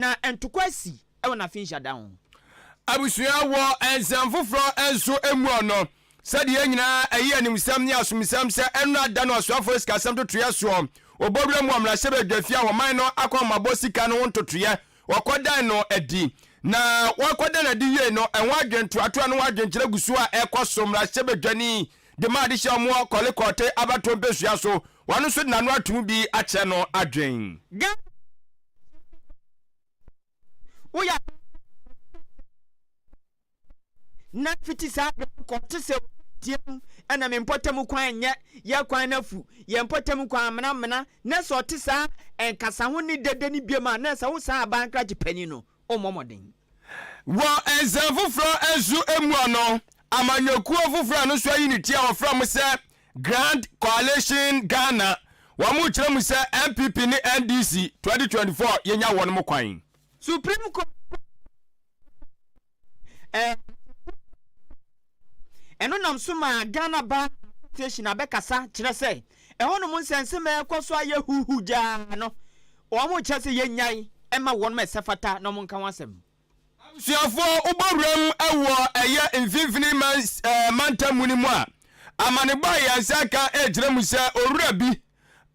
Na ntokwa asi wɔ n'afenhyia da ho. Abusua wɔ nsɛm foforɔ nso mu ɔno, sɛdeɛ yɛn nyinaa ɛyɛ animsɛm ne asomsɛm sɛ ɛnnora da no ɔsoafoɔ sikasɛm ntotoeɛ soɔ ɔbɔwura mu wɔ mmarahyɛbadwafie a ɔman no akɔnmabɔ sika no ho ntotoeɛ wɔkɔdan no adi na wɔkɔda no adi wiei no ɛho adwentoatoa ne ho adwenkyerɛ gu so a ɛkɔ so mmarahyɛbadwani de ma adehyɛ ɔmoɔ kɔle kɔɔte abatoɔ mpɛsua so wɔno nso de n'ano atom bi akyerɛ no adwen. Ghana Woyɛ na fiti saa berɛ no kɔ te sɛ team ɛna me mpɔtam kwan nyɛ yɛ kwan no afu yɛ mpɔtam kwan amena mena na sɛ ɔte saa nkasa ho ne dede no biom a na sɛ wo saa aban krakye panin no wommɔ mmɔden. Wɔ nsɛm foforɔ nso mu no, amanyɔkuo foforɔ a ɛno nso ayi ne ti a wɔfrɛ mo sɛ Grand Coalition Ghana, wɔrekyerɛ mu sɛ NPP ne NDC 2024 yɛnya wɔn mo kwan. Supreme Court eh, ɛno nam so maa Ghana Bar Association abɛkasa kyerɛ sɛ ɛhɔnom nsɛnsɛm a ɛkɔ so ayɛ huhu gyaa no, wɔn kyerɛ sɛ yɛnyae ɛma wɔn ma ɛsɛ fata na wɔn nka ho asɛm. Abusuafoɔ wobɔ wuram wɔ ɛyɛ mfimfini mantam mu no mu a, amanebɔ a yɛn nsa ka ɛrekyerɛ mu sɛ owura bi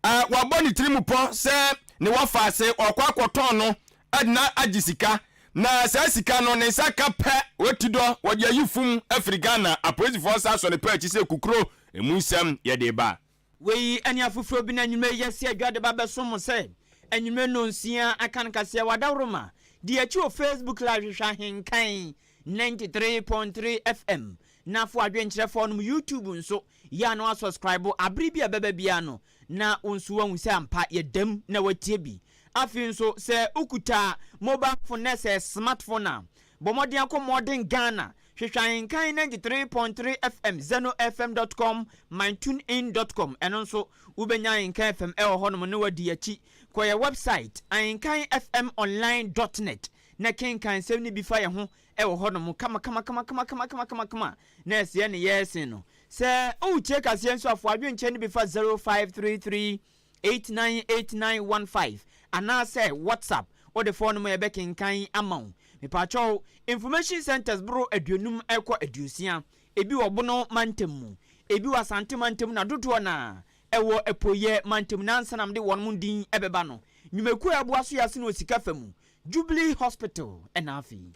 wabɔ ne tiri mu pɔ sɛ ne wɔfa ase ɔkɔ akɔtɔn no de na agye sika na saa sika no ne nsa ka pɛ wɔti dɔ wɔde ayi fum afiri Ghana apolisifoɔ nsa asɔ ne pɛ akyi sɛ kukuro emu nsɛm yɛde ba. Wei ne afoforɔ bi na anwummerɛ yi yɛasi adwa de ba bɛsom mo sɛ anwummerɛ nnɔnsia aka no kaseɛ wɔ adaworoma di akyi wɔ Facebook live hwehwɛ Ahenkan 93.3 FM na fo adwenkyerɛ fa ɔnom YouTube nso yɛ a na wasubscribe abere bi a ɛbɛba biara no na wo nso wahu sɛ ampa yɛdam na watie bi. Afei nso sɛ wokuta mobile phone na sɛ smartphone a bɔ mmɔden akɔ Modern Ghana Hwehwɛ Ahenkan 93.3 FM, zenofm dot com, mytunein dot com. Ɛno nso, wobɛnya Ahenkan FM wɔ hɔnom na woadi akyi. Kɔ yɛn wɛbsaet, ahenkanfmonline dot net, na kenkan nsɛm no bi fa yɛn ho wɔ hɔnom kamakamakamakamakamakamakama na ɛseɛ ne yɛresen no. Sɛ woretie kaseɛ nso a, fa w'adwenkyerɛ no bi fa 0533 898915 anaasɛ WhatsApp wode fɔɔ no ma yɛbɛkenkan ama wo. Mepaakyɛw, information centers boro 50 kɔ 60, ebi wɔ Bono mantam mu, ebi wɔ Asante mantam na dodoɔ no ara ɛwɔ Apueɛ mantam na ansa na mede wɔnom din bɛba no, nnwumakuo a ɛboa so yɛ ase no wɔ sika fa mu, Jubilee Hospital na afei.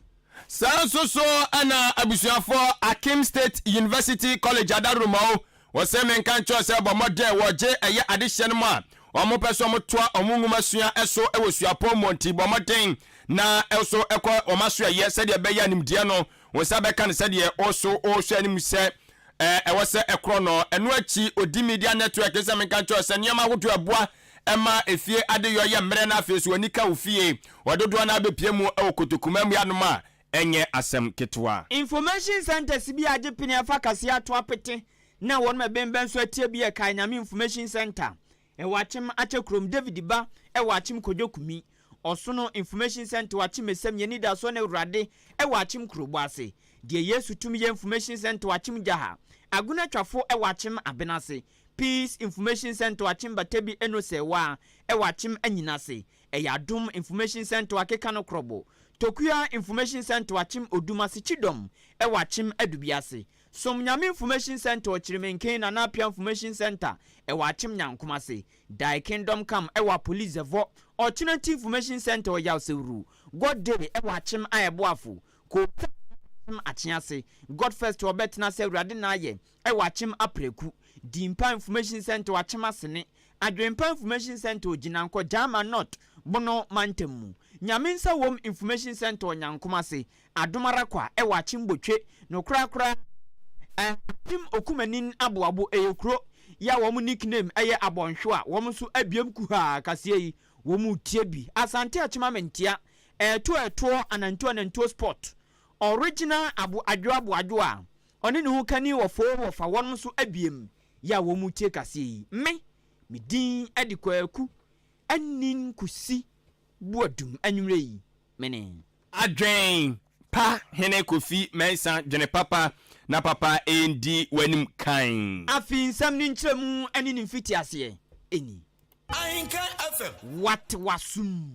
Saa nso so na abusuafoɔ Akim State University College Adaworoma o, wɔse menka nkyerɛ wo sɛ bɔ mmɔden wɔgye ɛyɛ adehyeɛ no mu a wɔn pɛ sɛ wɔn toa wɔn nwoma sua so wɔ suapɔn mu nti bɔ mmɔden na so kɔ wɔn asoɛyɛ sɛdeɛ ɛbɛyɛ a nimdeɛ no wo nsa bɛka no sɛdeɛ wo so wohwɛ anim sɛ ɛwɔ sɛ ɛkorɔ no. Ɛno akyi ɔdi media network sɛ menka nkyerɛ wo sɛ nneɛma ahodoɔ ɛboa ɛma efie adeyɔ yɛ mmerɛ na afei nso w'ani ka wo fie. Wɔ dodoɔ no ara bɛpue mu wɔ Kotokuma mu anom a ɛnyɛ asɛm ketewa. Information centers bi a agye pene afa kaseɛ ato apete na wɔnom ɛbɛnbɛn nso atie bi yɛ Kae Nyame Information Center ɛwɔ Akyem Akyɛ kurom, David Ba ɛwɔ Akyem Kojo Kumi, Ɔsono Information Center wɔ Akyem Esam, Yɛn Anidasoɔ ne Awurade ɛwɔ Akyem Kurobo ase, Deɛ Yesu Tumi Yɛ Information Center wɔ Akyem Gyaha, Agona Twafo ɛwɔ Akyem Abenase, Peace Information Centre Akyem Batabi Eno Sɛɛwaa ɛwɔ Akyem Anyinase, Ɛyɛ Adom Information Centre Akeka no Krɔbo, Tokua Information Centre Akyem Odum Ase Kyidɔm ɛwɔ Akyem Adubiase, Som Nyame Information Centre Ɔkyirimenken Nana Appiah Information Centre ɛwɔ Akyem Nyankomase, Thy Kingdom Come ɛwɔ Apoli Zɛvɔ, Ɔkyenati Information Centre Ɔyaw Sewuru, God Day ɛwɔ Akyem Ayɛboafo, Koota ɛwɔ Akyem Akyease, God First Ɔbɛtena Ase Awurade N'ayɛ wɔ Akyem Apreku, Dimpa Information Centre wɔ Akyem Asene, Adwempa Information Centre wɔ Gyinankɔ, Gyama North, Bono mantam mu, Nyame Nsa Wom Information Centre wɔ Nyankomase, Adom Ara Kwa wɔ Akyem Botwe, no korakora Akyem Okumanin Aboabo ɛyɛ kuro yi a wɔn nick name yɛ Abɔnhwe a wɔn nso abiem kuhaa kaseɛ yi wɔn retie bi. Asante Akyem Amentia, Ɛɛto Ɛɛtoɔ Anantuo Anantuo Sport, Original Abo Adwo Abo Adwo a Ɔne ne ho kani wɔ foo wɔ fa wɔnom so abiem yɛ a wɔn tie kaseɛ yi. Me, me din de Kwaku Anin Kusi Boadum anwummerɛ yi, me ne. Adwen pa hene Kofi Mensah dwene papa na papa ndi w'anim kan. Afei nsɛm no nkyerɛmu ne ne mfitiaseɛ ni. Ahenkan FM. Wate w'asom.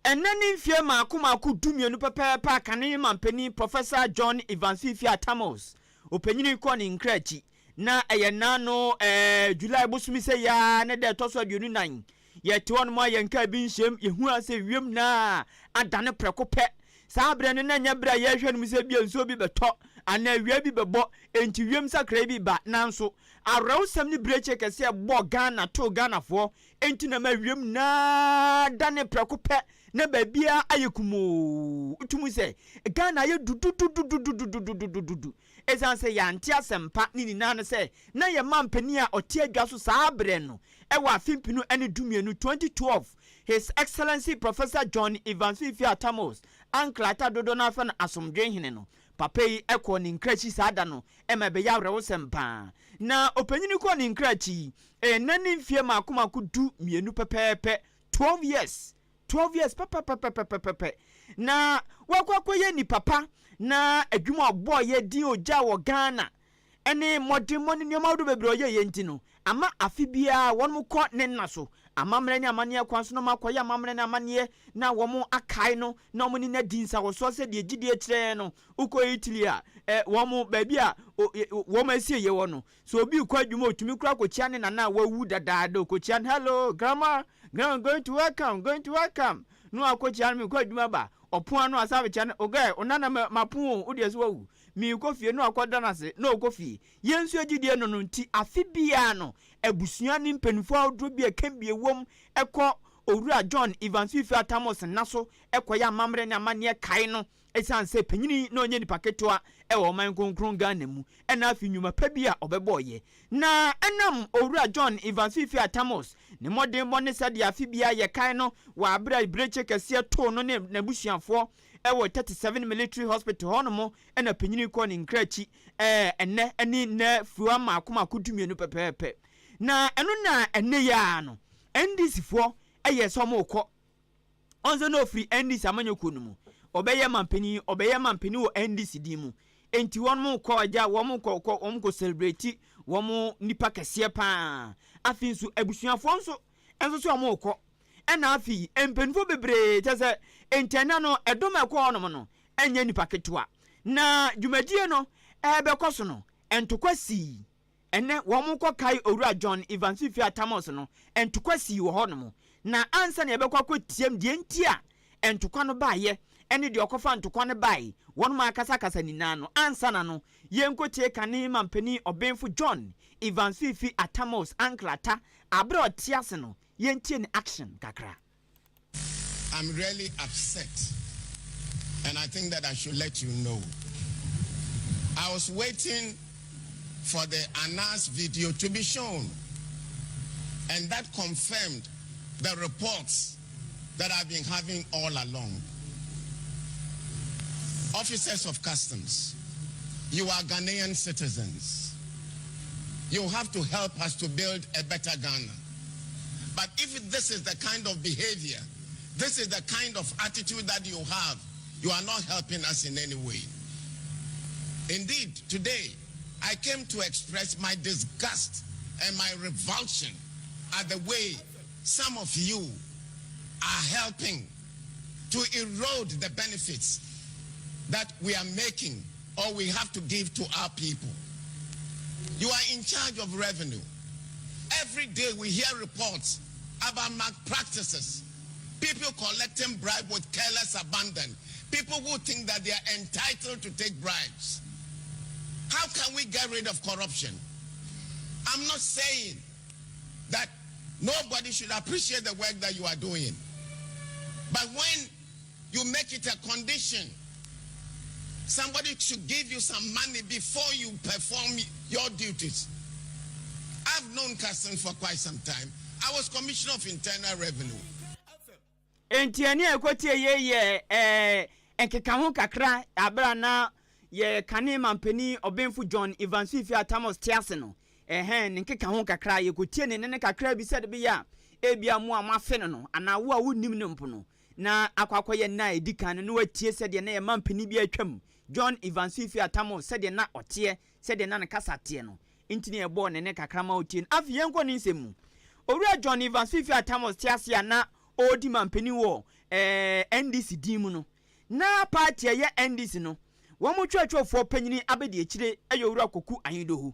Ɛnnɛ ne mfeɛ mmaako mmaako 12 pɛpɛɛpɛ a kane mampanin Professor John Evans Fiifi Atta Mills ɔpanyini kɔɔ ne nkra akyi. Na ɛyɛ nnaano ɛɛ July bosome sɛ yi ara ne da ɛtɔ so 24. Yɛte hɔnom a yɛn kaa bi nhyɛm, yɛhu ara sɛ wiem na adane prɛko pɛ. Saa berɛ no na ɛnyɛ berɛ a yɛrehwɛ no mu sɛ ebia nsuo bi bɛtɔ anaa awia bi bɛbɔ enti wiem nsakraeɛ bi reba. Nanso awerɛhosɛm ne birekyie kɛseɛ a ɛbɔɔ Ghana too Ghanafoɔ enti na ɛma wiem nyinaa dane prɛko pɛ na baabiara ayɛ kumoo. Wotumi hu sɛ Ghana ayɛ dududududududududududu. Esiane sɛ yɛante asɛmpa no nyinaa ne sɛ na yɛn manpanin a ɔte adwa so saa berɛ no wɔ afe mpenu ne dumienu, 2012, His Excellency Professor John Evans Fiifi Atta Mills a nkrataa dodoɔ no ara frɛ no Asomdwoe Hene no, papa yi kɔɔ ne nkrakyi saa da no ma ɛbɛyɛ awerɛhosɛm pa ara. Na ɔpanyin yi kɔɔ ne nkrakyi yi, ɛnnɛ ne mfeɛ mmaako mmaako 12 pɛpɛɛpɛ, 12 years, 12 years pɛpɛpɛpɛpɛpɛ na wakɔ akɔyɛ nipa pa na adwuma a ɔbɔɔyɛ din ogya wɔ Ghana ɛne mmɔdemmɔ ne nneɛma ahodoɔ bebree ɔyɛ yɛ nti no ama afe biara wɔn kɔ ne nna so amammerɛ ne amanneɛ kwan so na wɔn akɔyɛ amammerɛ ne amanneɛ na wɔn akae no na wɔn ne no adi nsawɔsoɔ sɛdeɛ gyidie kyerɛ no. Wokɔ Italy a ɛ wɔn baabi a wɔn asieeɛ wɔ no, Sɛ obi rekɔ adwuma a, otumi koraa kokyia ne nana a wawu dadaada. Okokyia no, Hello, grandma, grandma, I'm going to work, I'm going to work. Na wakokyia no, mekɔ adwuma ba. Ɔpon ano a, san bɛkyia no, Ogɛ, wo nana mapon o, wo deɛ so wawu. Merekɔ fie, na wakɔda no ase, na ɔkɔ fie. Yɛn nso yɛn gyidie no no nti, afe biara no, abusua ne mpanimfoɔ ahodoɔ bi a ɛka bi wom kɔ Owura John Evans Fiifi Atta Mills nna so kɔyɛ amammerɛ ne amanneɛ kae no. Esiane sɛ panyin na ɔnyɛ nipa ketewa wɔ ɔman kronkron Ghana mu na afei nnwuma pa bi a ɔbɛbɔeɛ. Na ɛnam Owura John Evans Fiifi Atta Mills ne mmɔdenbɔ ne sɛdeɛ afe biara yɛkae no wɔ aberɛ a birekye kɛseɛ too no ne n'abusuafoɔ wɔ 37 Military Hospital hɔ nom na panyin kɔɔ ne nkra akyi ɛnnɛ ne nnɛ fua mmaako mmaako 12 pɛpɛɛpɛ. Na ɛno na ɛnnɛ yi ara no NDC foɔ yɛɛ sɛ wɔrekɔ. Ɔno nso na ɔfiri NDC amanyɔkuo no mu. Ɔbɛyɛ mampanin, ɔbɛyɛ mampanin wɔ NDC din mu. Enti wɔn kɔ agya, wɔn kɔ kɔ wɔn kɔ celebrate wɔn nipa kɛseɛ paa. Afei nso abusuafoɔ nso nso sɛ wɔn rekɔ. Ɛna afei mpanimfoɔ bebree kyɛ sɛ ntɛnɛ no ɛdɔm a ɛkɔ hɔnom no ɛnyɛ nipa ketewa. Na dwumadie no ɛrebɛkɔ so no ntokwa sii. Ɛnnɛ, wɔrekɔkae Owura John Evans Fiifi Atta Mills no, ntokwa sii wɔ hɔnom. Na ansa na yɛbɛkɔ akɔtiam deɛ nti a ntokwa no baeɛ ne deɛ ɔkɔfaa ntokwa no bae, wɔnom akasakasa nyinaa no, ansa na no, yɛnkɔtie kane mampanin Ɔbenfo John Evans Fiifi Atta Mills, Uncle Atta, aberɛ a ɔte ase no, yɛntie ne action kakra. I'm really upset and I think that I should let you know. I was waiting for the Anas video to be shown and that confirmed the reports that I've been having all along. Officers of customs, you are Ghanaian citizens. You have to help us to build a better Ghana. But if this is the kind of behavior, this is the kind of attitude that you have, you are not helping us in any way. Indeed, today, I came to express my disgust and my revulsion at the way some of you are helping to erode the benefits that we are making or we have to give to our people. You are in charge of revenue. Every day we hear reports about malpractices, people collecting bribe with careless abandon, people who think that they are entitled to take bribes. How can we get rid of corruption? I'm not saying that nobody should appreciate the work that you are doing. But when you make it a condition, somebody should give you some money before you perform your duties. I've known Customs for quite some time. I was Commissioner of Internal Revenue. Enti ɛnne a ɛkɔtie yei yɛ ɛɛ nkekaho kakra berɛ a na yɛ kane mampanin Ɔbenfo John Evans Fiifi Atta Mills te ase no. Ɛhɛn, ne nkekaho kakra, yɛkɔtie ne nne no kakra bi sɛde bɛyɛ a ebia mo a moafe no no anaa wo a wonnim no mpo no, na akɔ akɔyɛ nna a ɛdi kan no na woatie sɛdeɛ na yɛ mampanin bi a atwam, John Evans Fiifi Atta Mills, sɛdeɛ na ɔteɛ, sɛdeɛ na ne kasa teɛ no. Nti na yɛbɔɔ ne nne kakra ma ɔtie no. Afei yɛnkɔ ne nsɛm mu. Owura John Evans Fiifi Atta Mills te ase a na ɔredi mampanin wɔ ɛɛ NDC din mu no, na party a ɛyɛ NDC no, wɔn twerɛtwerɛfoɔ panyini abɛdi akyire yɛ Owura Koku Anyidoho.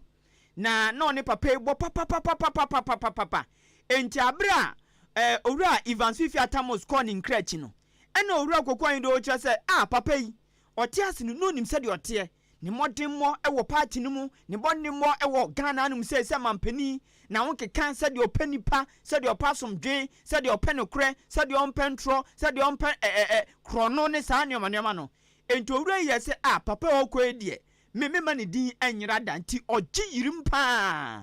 Na na ɔne papa yi bɔ papapapapapapapa. Enti abere a Owura Evans Fifi Atamos kɔɔ ne nkra akyi no, ɛna Owura Koku Anyidoho kyerɛ sɛ, a papa yi, ɔte ase no, na onim sɛdeɛ ɔteɛ. Ne mmɔdemmɔ wɔ party no mu, ne mmɔdemmɔ wɔ Ghana anom sɛ mampanin, na wo keka sɛdeɛ ɔpɛ nipa, sɛdeɛ ɔpɛ asomdwe, sɛdeɛ ɔpɛ nokorɛ, sɛdeɛ ɔmpɛ ntorɔ, sɛdeɛ ɔmpɛ ɛɛ korɔno ne saa nneɛma nneɛma no. Enti owura yi yɛ sɛ, a papa a ɔkɔ yi deɛ, me ma ne din nyera da. Nti ɔgye yirim paa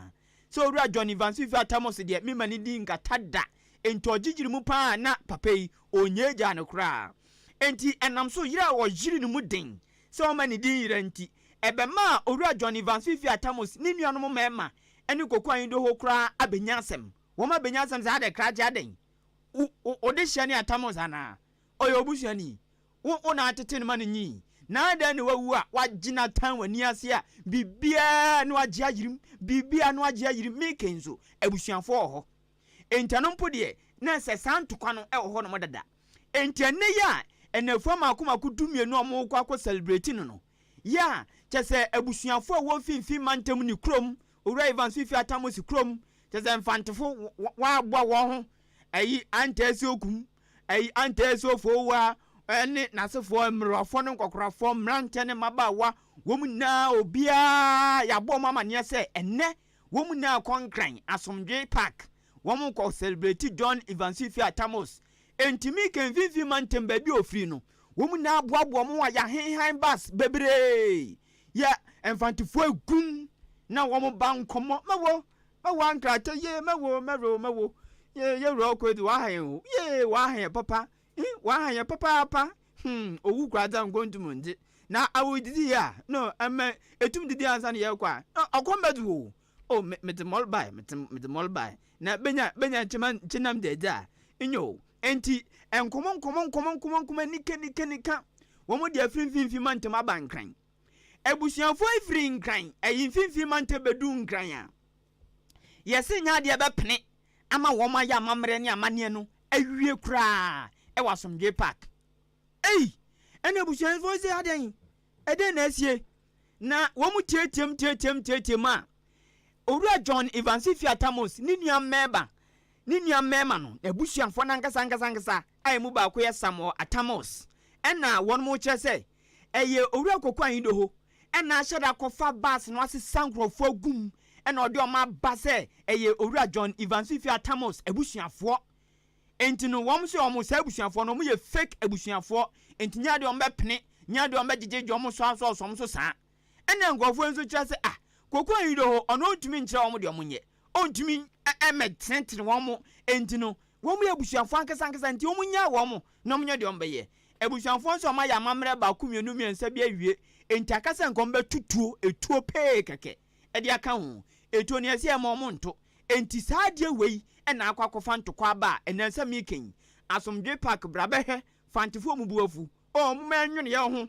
sɛ Owura John Evans Fifi Atamos deɛ, me ma ne din nkata da. Enti ɔgye yirim paa na papa yi ɔnyɛ gya no koraa. Enti ɛnam so yere a ɔyere ne mu den sɛ ɔma ne din yera nti, ɛbɛma a Owura John Evans Fifi Atamos ne nuanom mmarima ne Koko Anyidoho koraa abɛnya asɛm. Wɔn abɛnya asɛm sɛ adɛ krakye adɛn, wode hyɛ ne Atamos anaa ɔyɛ obusuani wo na atete no ma no nyii na adɛn na wawu a wagyina tan w'ani ase a biribiara na wagye ayirim, biribiara na wagye ayirim. Meke nso abusuafoɔ wɔ hɔ. Enti ɛno mpo deɛ, na sɛ saa ntokwa no wɔ hɔ nom dada. Enti ɛnɛ yi a ɛnafua mako mako 12 a wɔrekɔ akɔ celebrate no, yɛ a kyɛ sɛ abusuafoɔ a wɔn mfimfini mantam ne kurom, Owura Evans Fifi Atamos kurom, kyɛ sɛ Mfantefo wɔaboa wɔn ho, ɛyi Antaasi Okum, ɛyi Antaasi Ofowa ɛne n'asefoɔ, mmerewafoɔ ne nkɔkorafoɔ, mmeranteɛ ne mmabaawa, wɔn nyinaa, obiara yɛabɔ wɔn amaneɛ sɛ ɛnɛ wɔn nyinaa kɔ Nkran Asomdwe Park, wɔn kɔ celebrate John Evans Fifi Atamos. Ntumi kɛ mfimfini mantam baabi a ofiri no, wɔn nyinaa boaboa wɔn a yɛahenhan bus bebree yɛ Mfantefoɔ egum na wɔn ba nkɔmɔ mɛwɔ mɛwɔ ankrata yie, mɛwɔ mɛwɔ mɛwɔ yɛ yɛwura ɔkɔ edi waha yɛn o, yee waha yɛn papa, waha yɛn papaapa. Owu kura dza nkontum ndze na awo didi yɛ a no ɛmɛ etum didi ansa na yɛkɔ a ɔkɔm bɛdze wo o. Mede mɔl bae, mede mɔl bae na benya benya nkyema nkyenam de adzi a nyɛ o. Enti nkɔmɔ nkɔmɔ nkɔmɔ nkɔmɔ nkɔmɔ nika nika nika, wɔn de afiri mfimfini mantam aba Nkran. Abusuafoɔ efiri Nkran, ɛyi mfimfini mantam bɛdu Nkran a yɛsi nya adeɛ bɛpene ama wɔn ayɛ amammerɛ ne amanneɛ no awie koraa ɛwɔ Asomdwe Park. Ei, ɛna abusuafoɔ sɛ adeɛ ɛdɛn na asie? Na wɔn mu tietiem tietiem tietiem a Owura John Evans Fifi Atamos ne nua mmarima, ne nua mmarima no, abusuafoɔ nankasa ankasa ankasa a emu baako yɛ Samuel Atamos, ɛna wɔn mo kyerɛ sɛ ɛyɛ Owura Koko Anyidoho ɛna ahyɛ da akɔfa bus no asesa nkurɔfoɔ agum, ɛna ɔde wɔn aba sɛ ɛyɛ Owura John Evans Fifi Atamos abusuafoɔ. Nti no wɔn nso wɔn saa abusuafoɔ no, wɔn yɛ fake abusuafoɔ. Nti nyɛ adeɛ wɔn bɛpene, nyɛ adeɛ wɔn bɛgyegyegye wɔn so asɔɔso wɔn so saa. Ɛna nkurɔfoɔ nso kyerɛ sɛ, ah, Koko Anyidoho ɔno ɔntumi nkyerɛ wɔn deɛ wɔn nyɛ, ɔntumi ɛmɛ tenetene wɔn mo. Nti no wɔn yɛ abusuafoɔ ankasa ankasa, nti wɔn nya wɔn na wɔn nyɛ deɛ wɔn bɛyɛ. Abusuafoɔ nso wɔn ayɛ amammerɛ baako, mmienu, mmiɛnsa bi awie. Nti akasa nkɔm bɛtutuo etuo pee kɛkɛ ɛde aka ho etuo no yɛsɛ ɛma wɔn nto. Nti saa adeɛ wei ɛna akɔ akɔfa ntokwa aba a ɛnansa meeting Asomdwe Park bra bɛhwɛ Fantefoɔ mu bu afu ɔ mo ma ɛnwene yɛn ho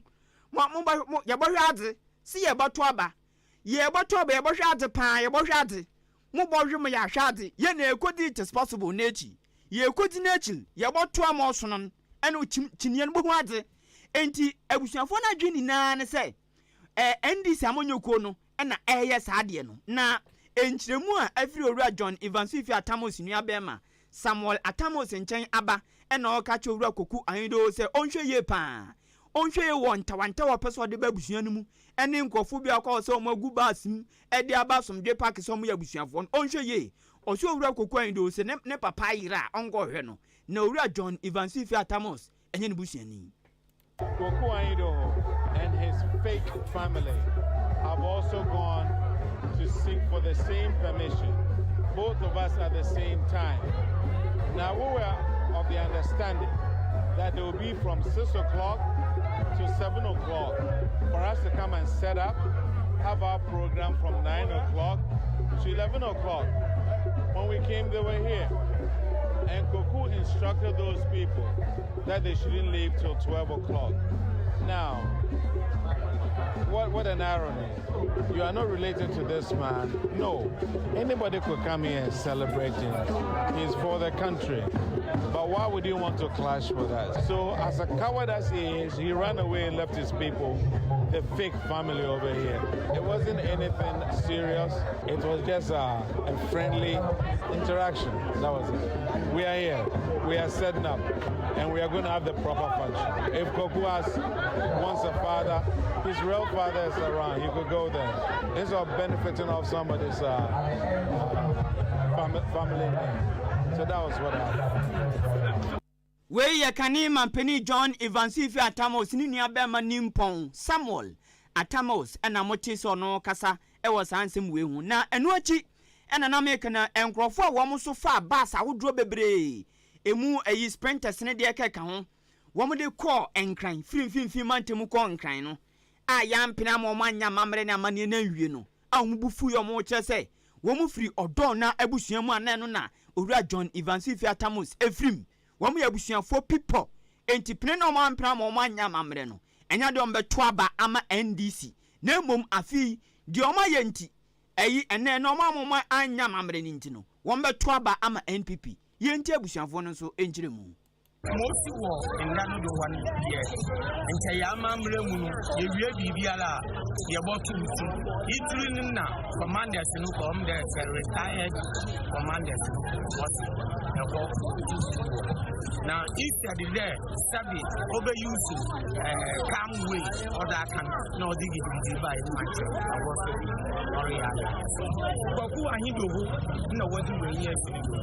mo mo bɛ mo yɛbɔhwɛ adze si yɛbɛto aba, yɛbɛto aba, yɛbɔhwɛ adze paa, yɛbɔhwɛ adze, mo bɔhwɛ mo yɛahwɛ adze yɛn na ekodi. It is possible n'ekyi yɛkodi n'ekyi yɛbɔto ama ɔsono no ɛna kyim kyiniɛ no bɔhu adze. Nti abusuafoɔ no adwene nyinaa ne sɛ NDC amanyɔkuo no ɛna ɛyɛ saa adeɛ no. Na nkyerɛmu a afiri Owura John Evans Fifi Atamos nua bɛrima Samuel Atamos nkyɛn aba, ɛna ɔka kyerɛ Owura Koku Anyidoho sɛ ɔnhwɛ yie paa, ɔnhwɛ yie wɔ ntawantawa ɔpɛ sɛ ɔde ba abusua no mu ɛne nkurɔfoɔ bi akɔ sɛ wɔn agu bus mu ɛde aba Asomdwe Park sɛ wɔn yɛ abusuafoɔ no. Ɔnhwɛ yie. Ɔsɛ Owura Koku Anyidoho sɛ ne papa ayere a ɔnkɔhwɛ no na Owura John Evans Fifi Atamos ɛnyɛ ne busuani. Koku Anyidoho and his fake family have also gone to seek for the same permission, both of us at the same time. Now, we were of the understanding that they will be from 6 o'clock to 7 o'clock for us to come and set up, have our program from 9 o'clock to 11 o'clock. When we came, they were here. And Koku instructed those people that they shouldn't leave till 12 o'clock. Now, what, what an irony. You are not related to this man. No. Anybody could come here and celebrate him. He's for the country. But why would you want to clash with us? So, as a coward as he is, he ran away and left his people, the fake family over here. It wasn't anything serious. It was just a, a friendly interaction. That was it. We are here. We are setting up. And we are going to have the proper function. If Koku has, wants a father, his real father is around. He could go there. Instead of benefiting off somebody's uh, uh, fam- family name. So that was what happened. Wei yɛ kane mampanin John Evans Ife Atta Mills ne nua bɛrima nimpɔn Samuel Atta Mills na mote sɛ ɔno kasa wɔ saa nsɛm wei ho. Na ɛno akyi na na meka na nkurɔfoɔ a wɔn nso faa bus ahodoɔ bebree emu ayi sprinters ne deɛ ɛkeka ho wɔn de kɔɔ Nkran firi mfimfini mantam kɔɔ Nkran no a yɛampene ama wɔn anyɛ amammerɛ ne amanneɛ no anwie no a wɔn bo fuiɛ wɔn kyerɛ sɛ wɔn firi ɔdɔɔ na abusua mu a na ɛno na Owura John Evans Ife Atta Mills firim. Wɔn yɛ abusuafoɔ pipɔ, enti pene na wɔn ampene ama wɔn anyɛ amammerɛ no, ɛnyɛ adeɛ a wɔbɛto aba ama NDC, na mmom afe yi, deɛ wɔn ayɛ nti, ɛyi, ɛnnɛ, na wɔn amma wɔn anyɛ amammerɛ no nti no, wɔn bɛto aba ama NPP. Yɛntie abusuafoɔ no nso nkyerɛmu. Ma osi wɔ nda no do hɔ no yɛ nkyɛ hɛn amambra mu no yewie biribiara a yɛbɔto nsu. Itsir no na commanders no kɔ, ɔmo dɛ sɛ retired commanders no wɔse hɔ wɔbɔto nsu wɔ hɔ. Na instead dɛ sɛbe ɔbɛ use eh, calm way ɔdze aka no na ɔdze gidigidi bae no ma nkyɛ ɔwɔ so ɔreyɛ adze. Kwaku Ahendoho na wɔdze wei yi esi no do.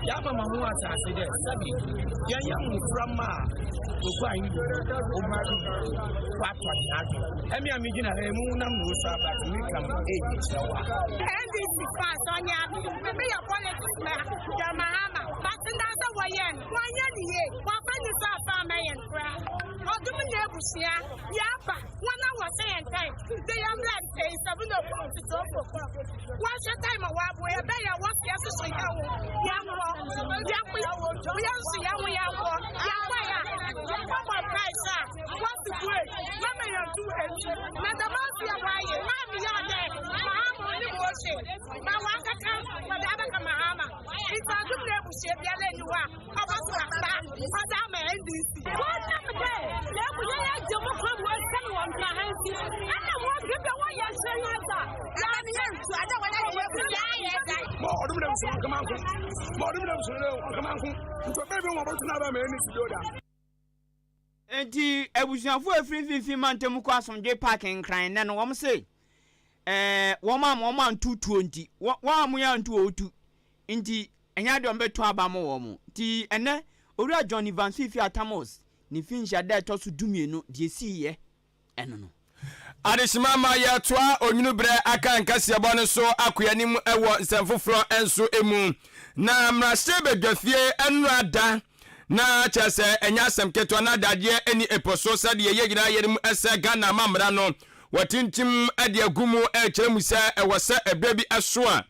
Yɛama ma ho asase dɛ sɛbe yɛnyɛ mboframba a Kwaku Ahendoho obotum ɔatɔ hɛn adwen. Emi a migyina ha yi, mo honam na osu aba dze mirika mu eyi kyerɛ wo a. NDC fans ɔnyɛ ade me yɛ politics mɛ John Mahama but ndansa wɔyɛ no wɔnyɛ ne yie wɔafa ne sɛ afa ama yɛn koraa ɔdom nyɛ abusua yɛaba wɔn a wɔhyɛ yɛn time de yɛn mmerɛ ntɛn seven o'clock to 12 o'clock wɔhwɛ time a wɔabo yɛbɛyɛ wɔso yɛsoso yɛn ho yɛnkɔ yɛnkɔ yɛnso yɛn ho yɛnkɔ yɛnkɔ yɛ yɛkɔbɔ price a wɔsi bue mama yɛn tu akyi na dɛm ase yɛ wɔayɛ maame yɛ ɔdɛ mahama ɔne mu ɔhyɛ ma wakaka wɔde abɛka mahama nti adum na ebusua biara nyi hɔ a ɔbɔ so aba ɔdze ama NDC. Wɔnam dɛ na ebu yɛn agye mu kwan mu ɔsɛn wɔn nka ha nti ɛna wɔn bibɛ wɔyɛ hyɛn adza yɛn yɛn ntu adza wɔn ayɛ ebusua ayɛ dza. Ma ɔdom dɛm so ɔnkama nko ma ɔdom dɛm so ɔnkama nko nti ɔbɛn bi wɔn bɛtena aba ma ɛni si bi o da. Enti abusuafo a efiri mfinimfini mantam kɔ Asomdwoe Park Nkran nnɛ no, wɔn se ɛɛ wɔn a wɔn anto tuo nti, wɔn a wɔn anto wɔn tu nti, ɛnyɛ adeɛ wɔn bɛto aba ama wɔn. Nti ɛnnɛ, Owura John Evans Fiifi Atamos ne mfinhyia da a ɛtɔ so dumienu deɛ esiiɛ ɛno no. Adehyema ma yɛtoa onwunu berɛ aka nkaseɛbɔ no so akɔ anim wɔ nsɛm foforɔ nso mu. Na mmarahyɛbadwafie nnora da na kyerɛ sɛ ɛnyɛ asɛm ketewa na dadeɛ nni epo so sɛdeɛ yɛn nyinaa yɛnim sɛ Ghana amammara no wɔatintim de agu mu rekyerɛ mu sɛ ɛwɔ sɛ ɛberɛ bi so a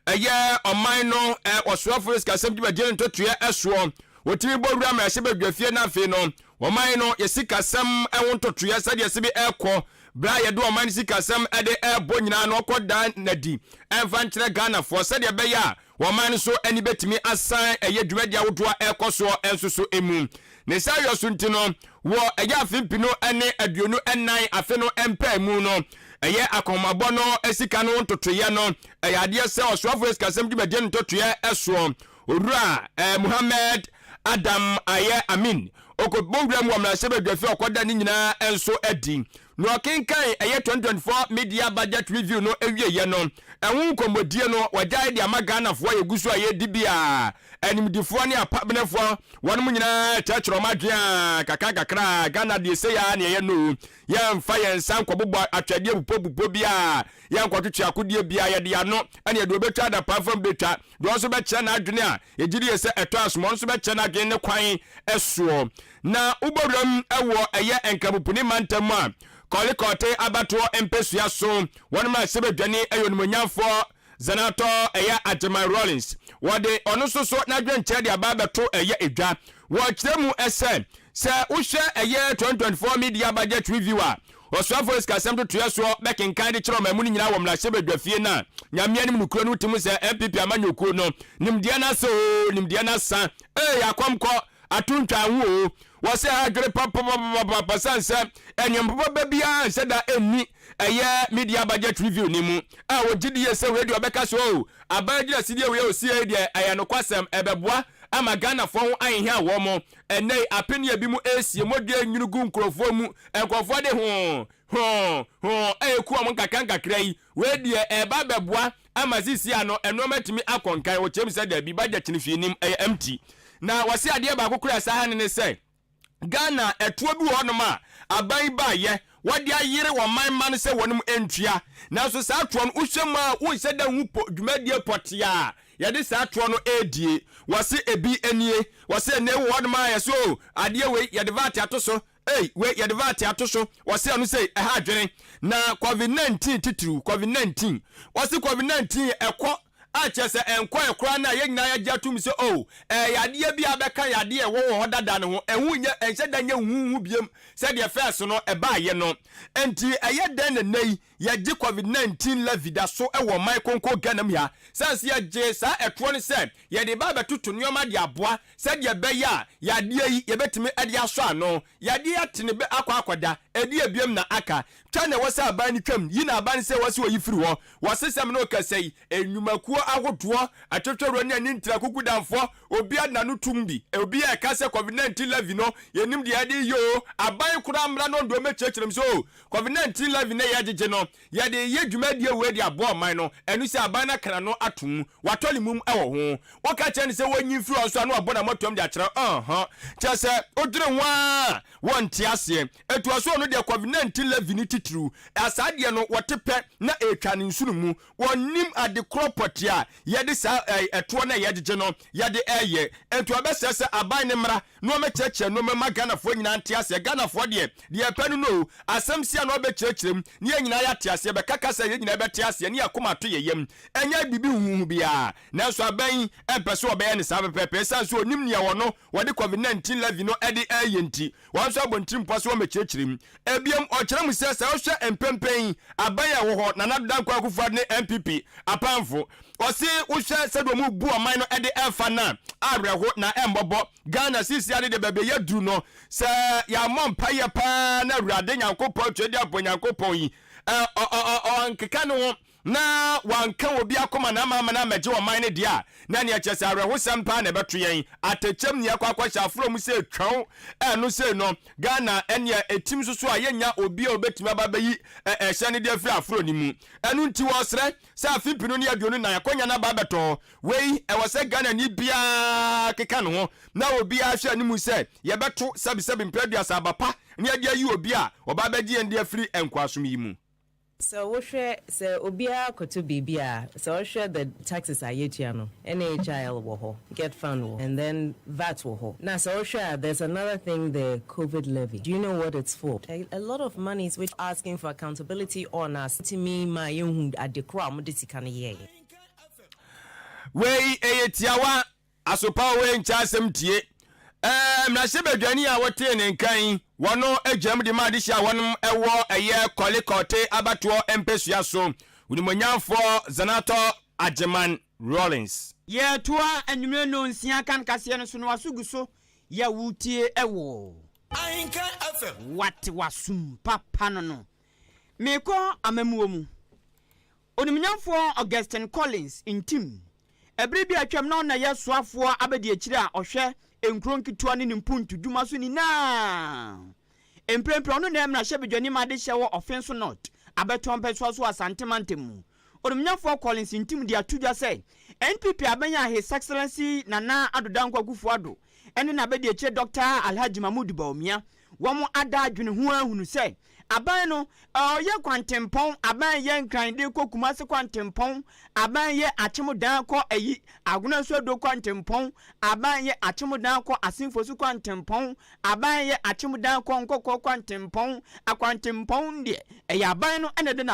ɛyɛ ɔman no ɔsoafoɔ no sikasɛm dwumadie no ntotoeɛ soɔ wɔtumi bɔ wura mmarahyɛbadwafie na afei no Ɔman no yɛ sikasɛm ho ntotoeɛ sɛdeɛ ɛsɛ bi ɛrekɔ berɛ a yɛde ɔman no sikasɛm de rebɔ nyinaa no ɔkɔ da no adi ɛmfa nkyerɛ Ghanafoɔ sɛdeɛ ɛbɛyɛ a ɔman no so ani bɛtumi asan ɛyɛ dwumadie ahodoɔ a ɛrekɔ soɔ nso so mu. Ne saa yɔ so nti no wɔ ɛyɛ afe mpenu ne 24 afe no mpaemu no ɛyɛ akɔnhomabɔ no sika no ho ntotoeɛ no ɛyɛ adeɛ sɛ ɔsoafoɔ yɛ sikasɛm dwumadie no ntotoeɛ soɔ Owura Muhammad Adam Ayɛ Amin, ɔkɔbɔ wuram wɔ mmarahyɛbadwafie a ɔkɔda ne nyinaa nso adi. Na ɔkenkan ɛyɛ 2024 Mid-Year Budget Review no awieɛ no, ɛho nkɔmmɔdie no wagyae de ama Ghanafoɔ a yɛgu so a yɛredi bi a animdifoɔ ne apabenefoɔ wɔnom nyinaa rekyerɛkyerɛ wɔn adwene a kakra nkakra a Ghana deɛ sei ara na yɛyɛ no o, yɛmfa yɛn nsa nkɔbobɔ atwɛdeɛ bupɔbupɔ biara, yɛnkɔtwetwe akodeɛ biara, yɛde yɛn ano ne yɛde wɔbɛtwa adapaa fam bɛtwa. Deɛ ɔno nso bɛkyerɛ n'adwene a yɛgye die sɛ ɛtɔ asom, ɔno nso bɛkyerɛ n'adwene ne kwan soɔ. Na wobɔ wuram wɔ ɛyɛ Nkramoponin mantam mu a, Kɔlekɔte abatoɔ mpasua so, wɔn a sɛbɛdwane yɛ onimuonyamfoɔ Zanatɔ ɛyɛ Agyeman Rawlings. Wɔde ɔno nso so n'adwenkyerɛ de aba abɛto ɛyɛ edwa. Wɔkyerɛ mu sɛ, Sɛ wohwɛ ɛyɛ 2024 Mid-Year Budget Review a Ɔsoafoɔ Sikasɛm Totoeɛ soɔ bɛkenkan de kyerɛ ɔman mu no nyinaa wɔ mmarahyɛbadwafie no a, Nyame anim nokorɛ no wote mu sɛ NPP amanyɔkuo no nimdeɛ no asa oo, nimdeɛ no asa ee, akɔmkɔ ato ntwaa ho oo. Wɔsɛ ha adwene papapapapapa sane sɛ nneɛma papa biara nhyɛ da nni ɛyɛ Mid-Year Budget Review no mu a wɔgye die sɛ wei deɛ ɔbɛka sɛ oo aban agyinasidie wei a ɔsiiɛ yi deɛ ɛyɛ nokwasɛm ɛbɛboa ama Ghanafoɔ ho aheha wɔn. Ɛnnɛ yi, apene a ebinom resie, mogya renwunu gu nkurɔfoɔ mu, nkurɔfoɔ de hoo, hoo, hoo reku wɔn nkakrankakra yi, wei deɛ ɛreba abɛboa ama seesei ano nneɛma atumi akɔ nkan. Wɔkyerɛ mu sɛ dabi, budget no hwee nnim, ɛyɛ empty. Na wɔse adeɛ baako koraa a ɛsa ha no ne sɛ, Ghana ɛtoɔ bi wɔ hɔnom a aban yi baeɛ, wɔde ayere wɔn man mma no sɛ wɔnom ntua. Nanso saa toɔ no, wohwɛ mu a wonhyɛ da nhu po dwumadie pɔtee a yɛde saa toɔ no redie. Wɔse ebi nie, wɔse ɛnnɛ wɔ hɔnom a yɛse oh adeɛ wei yɛde VAT ato so, ei wei yɛde VAT ato so, wɔse ɛno sei ɛha adwene. Na covid 19 titiriw, covid 19, wɔse covid 19 ɛkɔ a kyerɛ sɛ ɛnkɔɛ koraa no a yɛn nyinaa yɛagye atom sɛ oh ɛyɛ yadeɛ bi a abɛka yadeɛ a ɛwɔ wɔ hɔ dada no ho, ɛho nyɛ ɛnhyɛ da nyɛ huhuuhu biom sɛdeɛ fɛs no ɛbaeɛ no. Enti ɛyɛ dɛn na nnɛ yi yɛgye covid 19 levy da so wɔ ɔman kronkron Ghana mu ha? Sane sɛ yɛgyee saa ɛtoɔ no sɛ yɛde reba abɛtoto nneɛma de aboa sɛdeɛ ɛbɛyɛ a yadeɛ yi yɛbɛtumi de asɔ ano. Yadeɛ yi ate ne bɛ akɔ akɔda, ɛdeɛ biom na aka? Twa na ɛwɔ sɛ aban no twam, yi na aban no sɛ ɛwɔ sɛ wɔyi firi hɔ. Wɔ sesɛm no rekasa yi, nnwumakuo ahodoɔ, atwetweroɔ ne ani ntira kukudamfoɔ, obiara de n'ano tom bi. Obiara reka sɛ Covid 19 levy no, yɛnnim deɛ yɛde reyɛ oo. Aban koraa mmra na ɔnde ɔmmɛkyerɛkyerɛ mu sɛ oo, Covid 19 levy no a yɛregyegye no, yɛde reyɛ dwumadie wei de aboa ɔman no. Ɛno sɛ aban no aka n'ano ato mu, watɔ ne mum wɔ ho. Woka kyerɛ no sɛ wɔnyi mfiri hɔ nso a, na wabɔ n'amɔtoam de akyerɛ wo. Ɔhɔ. Kyerɛ sɛ, wodwene ho ara a, wɔnte aseɛ. Ɛtoa so ɔno deɛ covid 19 levy no titiriw, saa deɛ no wɔte pɛ na ɛretwa ne nsono mu. Wɔnnim ade korɔ pɔtee a yɛde saa ɛtoɔ no a yɛgyegye no yɛde reyɛ. Enti wɔbɛsrɛ sɛ aban no mmra na wɔmmɛkyerɛkyerɛ nnoɔma mu ma Ghanafoɔ nyinaa nte aseɛ. Ghanafoɔ deɛ, deɛ yɛpɛ no no o. Asɛm si a na wɔbɛkyerɛkyerɛ mu na yɛn nyinaa yɛate aseɛ. Bɛka kasa a yɛn nyinaa bɛte aseɛ ne yɛn akoma ato yɛn yam. Ɛnyɛ biribi huhuhu biara. Nanso aban yi mpɛ sɛ wɔbɛyɛ no saa pɛpɛɛpɛ ɛsiane sɛ wɔnim nea wɔno wɔde covid 19 levy no de reyɛ nti. Wɔn nso abɔ ntirimpɔ sɛ wɔmmɛkyerɛkyerɛ mu. Ebiem, ɔkyerɛ mu sɛ, sɛ wohwɛ mpɛnpɛn yi aban a ɛwɔ hɔ, Nana Addo Dankwa Akufo-Addo ne NPP apamfo, ɔse wohwɛ sɛdeɛ wɔn bu ɔman no de ɛrefa no a, awerɛho na ɛmmɔbɔ. Ghana seesei ara deɛ baabi a yɛaduru no, sɛ yɛammɔ mpaeɛ paa na Awurade Nyankopɔn, Twedeampɔ Nyankopɔn yi, ɛ, ɔ, ɔ, ɔ, ɔnkeka ne ho na wanka obi akoma na ama amane ammɛgye ɔman no deɛ a, na ɛneɛ kyerɛ sɛ awerɛhosɛm paa na ɛbɛto yɛn. Atɛkyɛm ni akɔ akɔhyɛ aforɔ mu sɛ twɛw, ɛno sei no, Ghana ɛneɛ ɛtim nso so a yɛnnya obi a ɔbɛtumi aba abɛyi ɛhyɛn no de afiri aforɔ no mu. Ɛno nti wɔsrɛ sɛ afe mpenu ne 24 akwanya no aba abɛtɔ hɔ. Wei ɛwɔ sɛ Ghanani biara keka ne ho na obiara hwɛ anim sɛ yɛbɛto sɛbesɛbe mprɛ aduasa aba pa na yɛde ayi obi a ɔba abɛgye yɛn de afiri nkoasom yi mu. Sɛ wohwɛ, sɛ obiara kɔtɔ biribi a, sɛ wohwɛ the taxes a yɛtua no, NHIL wɔ hɔ, GetFund wɔ and then VAT wɔ hɔ. Na sɛ wohwɛ a, there's another thing the covid levy. Do you know what it's for? A lot of monies which asking for accountability on us ntumi mmaa yɛnhu ade korɔ a wɔde sika no yɛeɛ. Wei ɛyɛ tiawa. Asopa wei nkyɛ asɛm tie. Ɛɛ mmarahyɛbadwani a wotee ne nka yi, wɔno gyina mu de ma adehye a wɔnom wɔ ɛyɛ Korle Korte abatoɔ mpesua so, Onimuonyamfoɔ Zanetor Agyeman Rawlings. Yɛtoa anwummere nnɔnsia kan kaseɛ no so no w'aso gu so yɛ wo tie wɔ. Ahenkan FM. Wate w'asom papa no no. Merekɔ amammuo mu. Onimnyamfoɔ Augustine Collins Ntim, ɛberɛ bi a atwam na ɔna yɛ soafoɔ abadiakyire a ɔhwɛ nkuro nketewa ne ne mpuntu dwuma so nyinaa. Mprempren ɔno na ɛyɛ mmarahyɛbadwani ma adehyɛ wɔ Offinso North abɛtoa mpɛsoa so wɔ Asante mantam mu. Onimnyamfoɔ Collins Ntim de ato dwa sɛ NPP abɛn a His Excellency Nana Addo Dankwa Akufo-Addo ne n'abadiakyire Dɔkta Alhaji Mahmood Bawumia wɔn ada adwene ho ahunu sɛ Aban no, ɔyɛ kwantempɔn, aban yɛ Nkran de kɔ Kumasi kwantempɔn, aban yɛ Akyem Dan kɔ ayi Agona Nsuado kwantempɔn, aban yɛ Akyem Dan kɔ Asin Fosu kwantempɔn, aban yɛ Akyem Dan kɔ Nkɔkɔɔ kwantempɔn. Akwantempɔn deɛ, ɛyɛ aban no na ɛde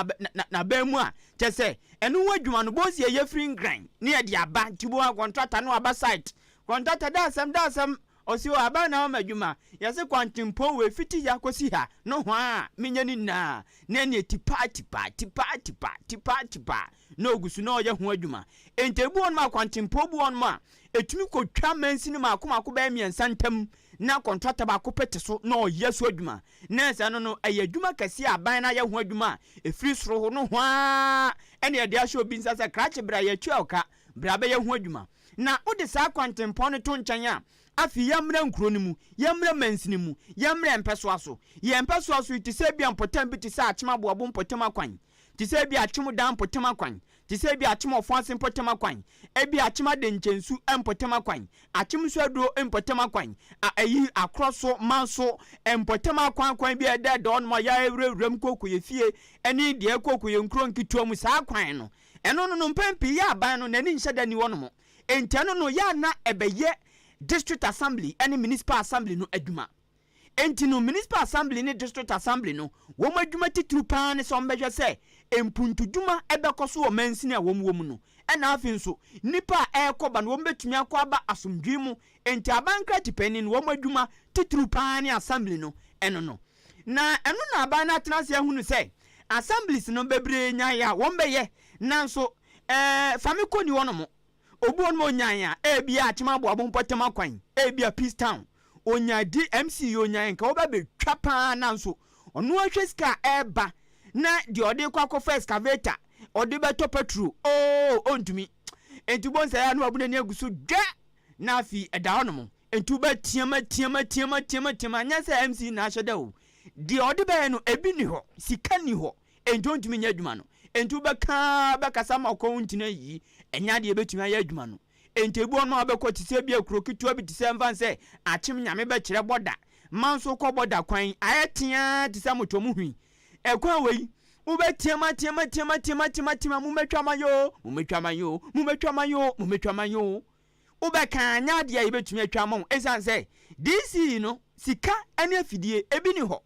n'aban mu a, kyerɛ sɛ, ɛno ho adwuma no, bohu sɛ yɛyɛ firi Nkran na yɛde aba, nti bohu a kɔntrata no aba site, kɔntrata da asɛm, da asɛm. Ɔse o aban na wama adwuma, yɛse kwantempɔn wei fiti ya kɔsi ha nohoa a menyɛ ne nyinaa na ɛneɛ tipaa tipaa tipaa tipaa tipaa tipaa na ɔgu so na ɔyɛ ho adwuma. Enti ebi wɔ hɔnom a kwantempɔn bi wɔ hɔnom a ɛtumi kɔtwa mansini maako maako bɛyɛ mmiɛnsa ntam na kɔntrata baako pɛ te so na ɔyɛ so adwuma. Na ɛsɛ no no ɛyɛ adwuma kɛseɛ a aban no ayɛ ho adwuma a ɛfiri soro hɔ nohoa ara ɛna yɛde ahyɛ obi nsa sɛ krakye bra yɛtua wo ka bra bɛyɛ ho adwuma. Na wode saa kwantempɔn no to nkyɛn a, afei yɛmmra nkuro no mu, yɛmmra mansini mu, yɛmmra mpɛsoa so. Yɛn mpɛsoa so yi te sɛ ebia mpɔtam bi te sɛ Akyem Aboabo mpɔtam akwan, te sɛ ebia Akyem Dan mpɔtam akwan, te sɛ ebia Akyem Ɔfoase mpɔtam akwan, ebia Akyem Adenkyɛnsu mpɔtam akwan, Akyem Nsuaduro mpɔtam akwan, a ɛyi Akorɔ so, Manso mpɔtam akwan akwan bi a ɛda ɛda hɔnom a yɛawurawura mu kɔ kɔ yɛ fie ne deɛ ɛkɔ kɔ yɛ nkuro nketewa mu saa kwan no. Ɛno no no mpɛn pii yɛ aban no n'ani nhyɛ da nni hɔnom. Enti ɛno no yɛ a na ɛbɛyɛ District Assembly ne Municipal Assembly no adwuma. Enti no Municipal Assembly ne District Assembly no wɔn adwuma titiriw pa ara ne sɛ wɔbɛhwɛ sɛ mpuntudwuma bɛkɔ so wɔ mansini a wɔwɔ mu no ɛna afei nso nnipa a ɛrekɔ ba no wɔbɛtumi akɔ aba asomdwoe mu. Enti aban nkratipanin no wɔn adwuma titiriw pa ara ne Assembly no ɛno no. Na ɛno na aban no atena ase ahunu sɛ assemblies no bebree nyae a wɔbɛyɛ, nanso eh, fa me kɔ ni hɔnom. Obi wɔ hɔnom a onyae a, ebia Akyem Aboabo mpɔtam akwan, ebia Peace Town, onya DMC yi onyae nka wɔba bɛtwa paa nanso ɔno ahwɛ sika a ɛreba na deɛ ɔde kɔ akɔfa excavator, ɔde bɛtɔ petrol, oo, ɔntumi. Enti wobɛhu sɛ ɛyɛ a na wabu n'ani agu so dwɛ na afei ɛda hɔnom. Nti wobɛteam ateam ateam ateam ateam anyɛ sɛ MC na ahyɛ da o. Deɛ ɔde bɛyɛ no ebi nni hɔ, sika nni hɔ, enti ɔntumi nyɛ adwuma no. Enti wobɛka ara bɛkasa ama ɔkɔn ntini ayiyi, ɛnyɛ adeɛ ɛbɛtumi ayɛ adwuma no. Enti ebi wɔ hɔ nom a wobɛkɔ te sɛ ebia kuro ketewa bi te sɛ mfa no sɛ Akyem Nyame bɛkyerɛ bɔda, Manso kɔ bɔda kwan ayɛ teaa te sɛ Amotomu hwi. Ɛkwan wei wobɛteam ateam ateam ateam ateam ateam a mommɛtwa ma yoo, mommɛtwa ma yoo, mommɛtwa ma yoo, mommɛtwa ma yoo. Wobɛka a, nyɛ adeɛ a yɛbɛtumi atwa ama wo ɛsiane sɛ DC no sika ne afidie ebi nni hɔ.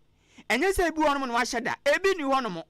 Ɛnyɛ sɛ ebi wɔ hɔnom na wahyɛ da, ebi nni hɔnom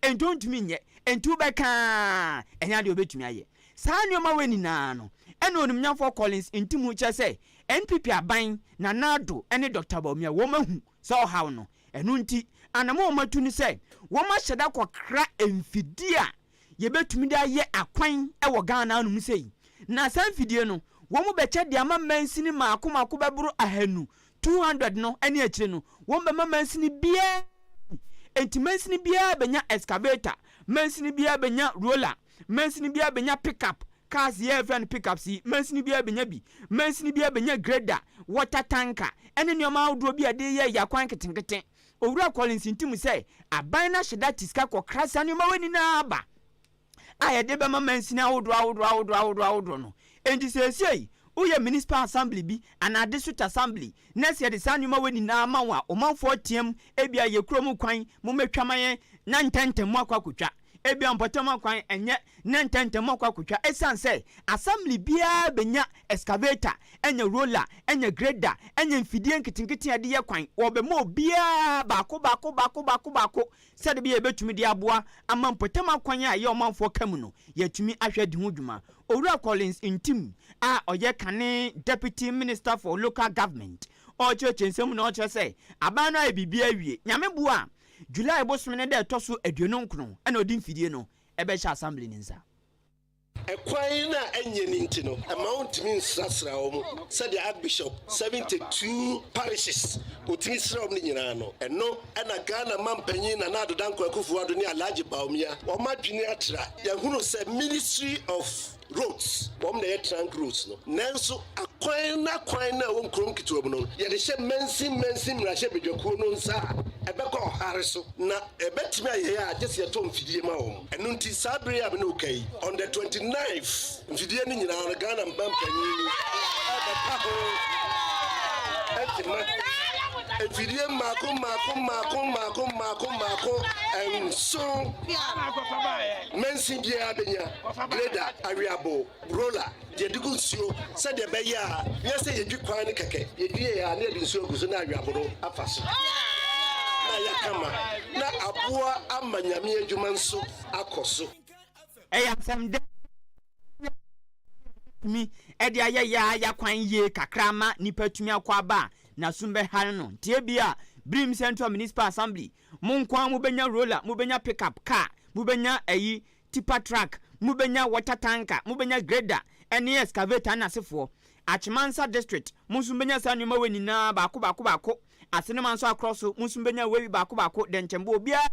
enti ɔntumi nyɛ. Enti wobɛka a, ɛnyɛ adeɛ a ɔbɛtumi ayɛ. Saa nneɛma wei nyinaa no, ɛna Onimnyamfoɔ Collins Ntimu kyerɛ sɛ NPP aban, Nana Addo ne Doctor Bawumia wɔahu saa ɔhaw no. Ɛno nti, anamɔn a wɔatu ne sɛ wɔahyɛ da kɔkra mfidie a yɛbɛtumi de ayɛ akwan wɔ Ghana anom sei. Na saa mfidie no, wɔn bɛkyɛ de ama mansini mmaako mmaako bɛboro ahanu, 200 no ne akyire no, wɔn bɛma mansini biara bi. Enti mansini biara bɛnya excavator, mansini biara bɛnya roller, mansini biara bɛnya pickup, cars yi a yɛfrɛ no pickups yi, mansini biara bɛnya bi, mansini biara bɛnya grader, water tanker, ɛne nneɛma ahodoɔ bi a yɛde yɛ yɛ akwan nketenkete. Owura Collins nti mu sɛ aban no ahyɛ da te sika kɔkra saa nneɛma wei nyinaa aba a yɛde bɛma mansini ahodoɔ ahodoɔ ahodoɔ ahodoɔ ahodoɔ no. Enti seesei woyɛ municipal assembly bi anaa district assembly na sɛ yɛde saa nneɛma wei nyinaa ma wo a, ɔmanfoɔ team ebia yɛ kurom kwan mommɛtwa ma yɛn na ntɛntɛm moakɔ akɔtwa. Ebia mpɔtam akwan nyɛ na ntɛmntɛm moakɔ akotwa esiane sɛ assembly biara benya excavator, anya roller, anya grader, anya mfidie nketenkete a yɛde yɛ kwan. Wɔbɛma obiara baako baako baako baako baako sɛde ɛbɛyɛ a yɛbɛtumi de aboa ama mpɔtam akwan a ɛyɛ ɔmanfoɔ ka mu no, yɛatumi ahwɛ adi ho dwuma. Owura Collins Ntim a ɔyɛ kane Deputy Minister for Local Government ɔrekyerɛkyerɛ nsɛm mu na ɔkyerɛ sɛ aban no ayɛ biribiara awie. Nyame boa a, July bosome no da a ɛtɔ so 29 na ɔde mfidie no bɛhyɛ Assembly no nsa. Ɛkwan no a ɛnyɛ no nti no, ɛmma wontumi nsrasra wɔn sɛdeɛ Archbishop 72 parishes ɔtumi sra wɔn no nyinaa no. Ɛno na Ghana mampanyin Nana Addo Dankwa Akufo-Addo ne Alhaji Bawumia wɔn adwene atra. Yɛahunu sɛ Ministry of. Roads, wɔn na ɛyɛ trunk roads no. Nanso akwan no akwan no a ɛwɔ nkuro nketewa mu no, yɛde hyɛ mansin mansin mmarahyɛbadwakuo no nsa a, ɛbɛkɔ ɔhare so, na ɛbɛtumi ayɛ yɛ a, gye sɛ yɛtɔ mfidie ma wɔn. Ɛno nti, saa berɛ yi a me ne wo ka yi, on the 29th, mfidie no nyinaa no, Ghana mma mpanyin rebɛpa ho ntoma. Mfidie mmaako mmaako mmaako mmaako mmaako mmaako nson mansin biara bɛnya. Grader, aweabo, roller, deɛ yɛde gu nsuo sɛdeɛ ɛbɛyɛ a nyɛ sɛ yɛdwi kwan no kɛkɛ, yɛdwi a na yɛde nsuo agu so na aweabo no afa so na ayɛ kama na aboa ama Nyame adwuma nso akɔ so. Ɛyɛ asɛm dɛ. yɛbɛtumi de ayɛ yɛn ara yɛn akwan yie kakra ama nnipa atumi akɔ aba a n'asom bɛhare no. Nti ebia Birim Central Municipal Assembly, mo nko ara mobɛnya roller, mobɛnya pick-up car, mobɛnya ayi, tipper truck, mobɛnya water tanker, mobɛnya grader ne excavator ne n'asefoɔ. Akyemansa District, mo nso mobɛnya saa nneɛma wei nyinaa baako baako baako. Asenema nso akorɔ so, mo nso mobɛnya wei baako baako. Dɛnkyɛmbo, obiara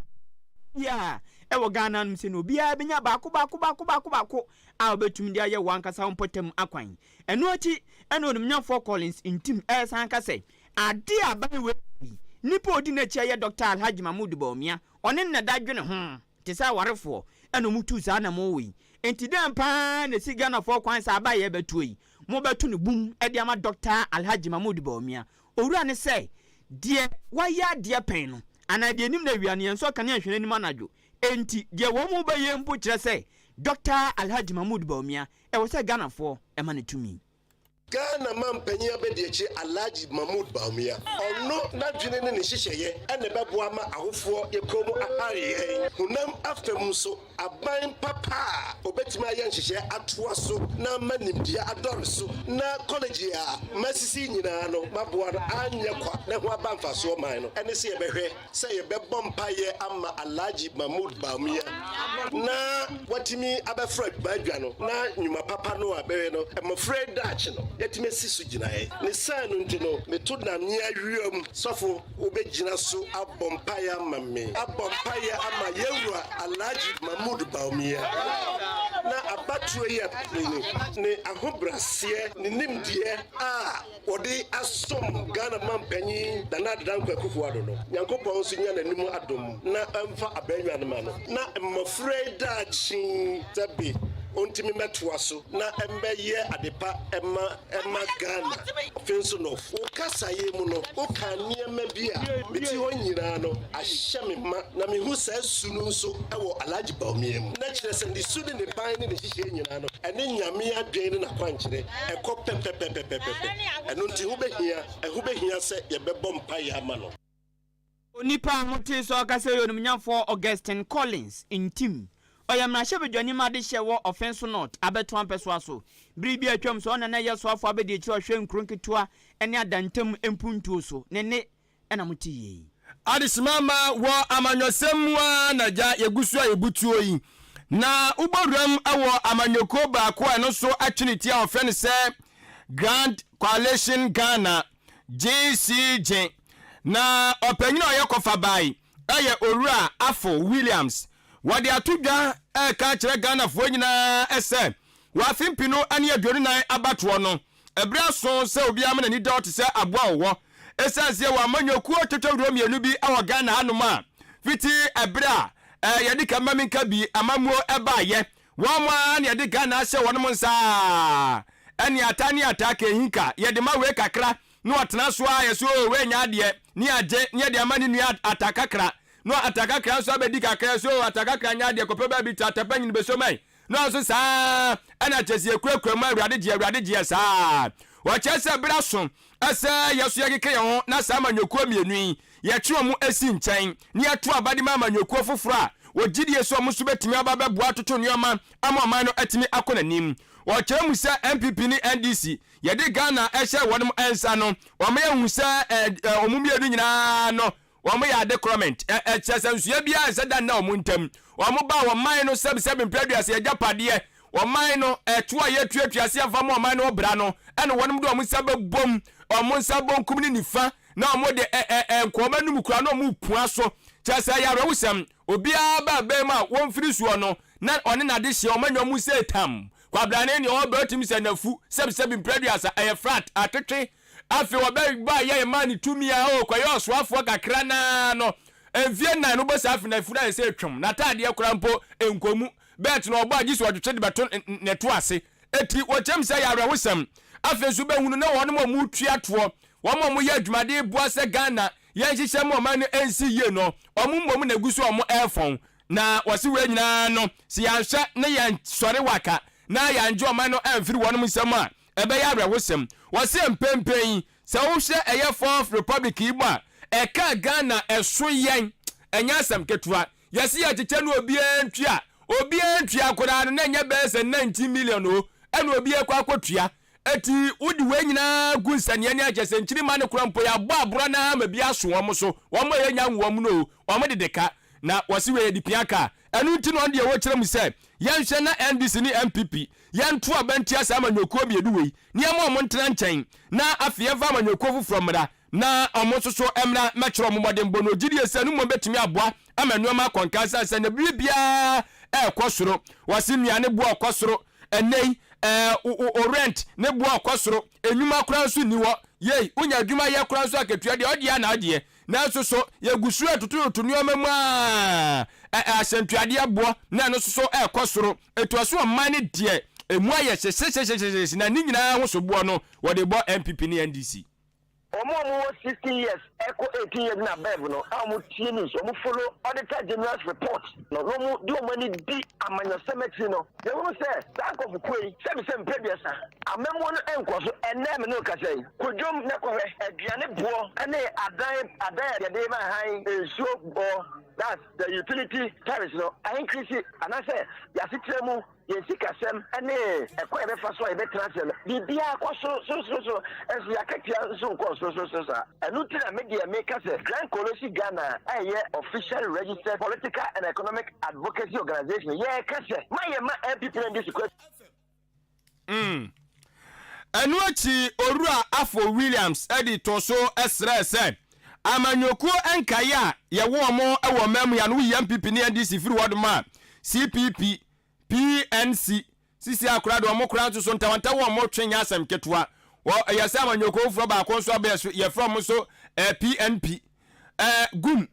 biara ɛwɔ Ghana hanom sei no, obiara bɛnya baako baako baako baako baako a wobɛtumi de ayɛ w'ankasa wo mpɔtam akwan. Ɛno akyi na Onimnyamfoɔ Collins Ntim resan ka sɛ, Adeɛ a aban wei yɛ yi, nipa a ɔdi n'akyi a ɛyɛ Dɔkta Alhaji Mahmood Bawumia, ɔne no na ɛda dwene ho te sɛ awarefoɔ na wɔtuu saa anammɔn wei. Enti dɛn pa ara na ɛsi Ghanafoɔ kwan sɛ aba a yɛrebɛtoɔ yi, mobɛto no bum de ama Dɔkta Alhaji Mahmood Bawumia? Owura no sɛ, Deɛ wayɛ adeɛ pɛn no, anaa deɛ ɛnim no awia no, yɛnsɔ kanea nhwɛ n'anim anadwo. Enti, deɛ wɔn rebɛyɛ mpo kyerɛ sɛ Dɔkta Alhaji Mahmood Bawumia, ɛwɔ sɛ Ghanafoɔ ma no tumi. Ghana Mampanyin Abadiakyire Alhaji Mahmood Bawumia, ɔno n'adwene ne ne nhyehyɛeɛ na ɛbɛboa ama awofoɔ yɛ kɔn mu ahare yɛn honam afa mu nso aban papa a ɔbɛtumi ayɛ nhyehyɛeɛ atoa so na ama nimdeɛ adɔre so na kɔlɛgye a masisi nyinaa no maboa no anyɛ kwa na ɛho aba mfasoɔ man no ɛne sɛ yɛbɛhwɛ sɛ yɛbɛbɔ mpaeɛ ama Alhaji Mahmood Bawumia na watumi abɛfra badwa no na nnwuma papa no a bɛyɛ no mmɔfra yi daakye no yɛatumi asi so gyinaeɛ. Ne saa no nti no meto Namea wiam sɔfo wobɛgyina so abɔ mpaeɛ ama me, abɔ mpaeɛ ama yɛn wura Alhaji Mahmood Bawumia na abatoɔ yi a ne ahobraseɛ, ne nimdeɛ a wɔde asom Ghana manpanyin Nana Addo Dankwa Akufo Addo no, Nyankopɔn nso nya n'anim adom na ɛmfa abannwa no ma no, na mmɔfra yi daakye yi sɛbe ɔntumi mmɛtoa so na ɛmmɛyɛ adepa mma mma Ghana. Afei nso no, wo kasaeɛ mu no, wokaa nneɛma bi a mete hɔ nyinaa no ahyɛ me ma, na mehu saa su no nso wɔ Alhaji Bawumia mu, na kyerɛ sɛ ne su ne ne ban ne ne nhyehyɛeɛ nyinaa no, ɛne Nyame adwene ne n'akwankyerɛ Ɛkɔ pɛpɛpɛpɛpɛpɛ. Ɛno nti, ho bɛhia, ɛho bɛhia sɛ yɛbɛbɔ mpaeɛ ama no. Onipa a motee sɛ ɔkasa yi yɛ Onimnyamfoɔ Augustine Collins Ntim. Ɔyɛ mmarahyɛbadwani ma adehyeɛ wɔ Offinso North abɛtoa mpɛsoa so. Bere bi a atwam so, ɔno na na ɛyɛ soafoɔ abadiakyire a ɔhwɛ nkuro nketewa ne adantam mpuntuo so. Ne nne na mote yei. Adesima ma wɔ amanyɔsɛm mu ara na gya yɛgu so a yɛbutuo yi. Na wobɔ wuram wɔ amanyɔkuo baako a ɛno nso atwe ne ti a wɔfrɛ no sɛ Grand Coalition Ghana, GCG. Na ɔpanyin a ɔyɛ kɔfabae yɛ Owura Afo Williams. Wɔde ato dwa reka akyerɛ Ghanafoɔ nyinaa sɛ wɔ afe mpenu ne 24 abatoɔ no, Ɛberɛ aso sɛ obiara ma n'ani da hɔ te sɛ aboa a ɔwɔ. Ɛsiane sɛ yɛwɔ amanyɔkuo twɛtwɛwuro mmienu bi wɔ Ghana hanom a, fiti ɛberɛ a yɛde Kamaminka bi amammuo baeɛ, wɔn ara na yɛde Ghana ahyɛ wɔnom nsa a, ɛne ata ne ata kehinka, yɛde ma wei kakra na ɔtena so ara yɛse oo wei nyɛ adeɛ, ne yɛagye ne yɛde ama ne nua ata kakra, na ata kakra nso abɛdi kakra yɛse oo ata kakra nyɛ adeɛ kɔpɛ baabi tra ata panyin bɛsom ɛ. Na nso saa ara na kyerɛ sɛ yɛkurakura mu Awurade gyeɛ, Awurade gyeɛ saa ara. Wɔkyerɛ sɛ berɛ aso sɛ yɛn nso yɛkeka yɛn ho na saa amanyɔkuo mmienu yi, yɛtwe wɔn si nkyɛn na yɛto aba de ma amanyɔkuo foforɔ a wɔgye die sɛ wɔn nso bɛtumi aba abɛboa atoto nneɛma ama ɔman no atumi akɔ n'anim. Wɔkyerɛ mu sɛ NPP ne NDC, yɛde Ghana hyɛɛ wɔn nsa no, wɔma yɛhu sɛ wɔn mmienu nyinaa no, Wɔyɛ ade korɔment. Ɛ, ɛ, kyerɛ sɛ nsoɛ biara nsɛ da nna wɔn ntam. Wɔn ba, wɔn man no, sɛbsɛbe mprɛ aduasa agyapadeɛ, wɔn man no, ɛtoɔ a yɛtuatua se yɛmfa mma ɔman no wɔ bra no, ɛna wɔnom de wɔn nsa bɛbom, wɔn nsa bonkum ne nifa, na wɔn de, ɛ, ɛ, ɛ, nka wɔn anum koraa na wɔn repua so. Kyerɛ sɛ ɛyɛ awerɛhosɛm. Obiara ba abɛn mu a wɔmfiri soɔ no, na ɔne n'adehyeɛ, wɔn anya wɔn sɛ tam. Kwabrane, nea ɔwɔ bɛ ɔtumi sɛ n'afu, sɛbsɛbe mprɛ aduasa, ɛyɛ flat, atwetwe. Afei wɔbɛbaa yɛn maa ne tumi a oh kɔyɛ ɔsoafoɔ kakra no ara no, mfeɛ nnan no wobɔ saa afei na afunu ayɛ sɛ twom, n'ataadeɛ koraa mpo nkɔ mu, bɛɛt no ɔbɔ a gye sɛ ɔtwetwe de bɛto ne to ase. Enti wɔkyerɛ mu sɛ ɛyɛ awerɛhosɛm. Afei nso wobɛhunu na wɔnom a wɔtua toɔ, wɔn a wɔyɛ adwumaden boa sɛ Ghana yɛnhyehyɛ ma ɔman no nsi yie no, wɔn mmom na ɛgu so a wɔrefɔn. Na wɔse wei nyinaa no, sɛ yɛanhwɛ na yɛansɔre waka na yɛangye ɔman no amfiri wɔnom nsam a, Ɛbɛyɛ awerɛhosɛm. Wɔse mprempren yi, sɛ wohwɛ ɛyɛ Fourth Republic yi mu a, ɛka a Ghana ɛso yɛn, ɛnyɛ asɛm ketewa. Yɛse yɛkyekyɛ no obiara ntua, obiara ntua koraa no na ɛnyɛ bɛyɛ sɛ 19 million o. ɛna obi akɔ akɔtua. Eti wode wei nyinaa gu nsania ni akyɛ sɛ nkyirimma no koraa mpo yɛabɔ abora no ara ma bi aso wɔn so, wɔn a yɛnnya nwo wɔn no o, wɔn dede ka. Na wɔse wei yɛde pia ka. Ɛno nti na ɔno deɛ wɔkyerɛ mu sɛ yɛnhwɛ na NDC ne NPP yɛnto aba ntia saa amanyɔkuo mmienu wei na yɛmma wɔn ntena nkyɛn na afei yɛmfa amanyɔkuo foforɔ mmra na wɔn nso so mmra mmɛkyerɛ wɔn mmɔdenbɔ no. Ɔgye die sɛ ɛno mmom bɛtumi aboa ama nneɛma akɔ nkan ɛsiane sɛ na biribiara ɛrekɔ soro. Wɔse nnuane boɔ rekɔ soro ɛnnɛ yi, ɛɛ wo rent ne boɔ rekɔ soro, nnwuma koraa nso nni hɔ. Yei, wonya adwuma yɛ koraa nso akatua deɛ ɔdeɛ na adeɛ. Nanso so yɛgu so retotototo nneɛma mu ara? Ɛ ahyɛntuadeɛ boɔ na ɛno nso so ɛrekɔ soro. Ɛtoa so ɔman no deɛ ɛmu ayɛ hyehyehyehyehyehye na ne nyinaa ho soboɔ no wɔde bɔ NPP ne NDC. Wɔn a wɔwɔ 16 years ɛkɔ 18 years na above no a wɔtie news, wɔn follow Auditor General's report no na wɔn de wɔn ani di amanyɔsɛm akyiri no, yɛhunu sɛ saa nkurɔfokuo yi, sɛbisɛ mprɛ aduasa, amammuo no nkɔ so. Ɛnnɛ me ne wo kasa yi, kɔ dwom na kɔhwɛ aduane boɔ ne adan adan a yɛde ma hann, nsuo boɔ, that's the utility tariffs no a increase anaasɛ yɛn asetena mu yɛn sikasɛm ne ɛkwan a yɛbɛfa so a yɛbɛtena ase no, biribiara kɔ soro soro soro soro, nso yɛn akatua nso nkɔɔ soro soro soro saa. Ɛno nti na me deɛ meka sɛ Grand Coalition Ghana a ɛyɛ officially registered political and economic advocacy organization, yɛreka sɛ ma yɛmma NPP ne NDC kwan. Mm. Ɛno akyi Owura Afo Williams de too so srɛɛ sɛ amanyɔkuo nkaeɛ a yɛwɔ wɔn wɔ ɔman mu yi ano woyi NPP ne NDC firi hɔ nom a CPP, PNC, sisi akora de wɔn koraa nso so ntawantawa a wɔtwe nyɛ asɛm ketewa. Wɔ yɛ sɛ amanyɔkuo foforɔ baako nso abɛɛ so yɛfrɛ wɔn nso eh, PNP, eh, GUM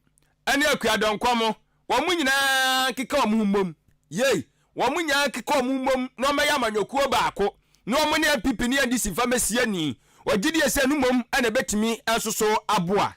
ne Akuadɔnkɔ mo wɔn nyinaa nkeka wɔn ho mmom. Yei! Wɔn nyinaa nkeka wɔn ho mmom na wɔmmɛyɛ amanyɔkuo baako na wɔn ne NPP ne NDC mfa mmɛsi ani. Wɔgye die sɛ ɛno mmom na ɛbɛtumi nso so aboa.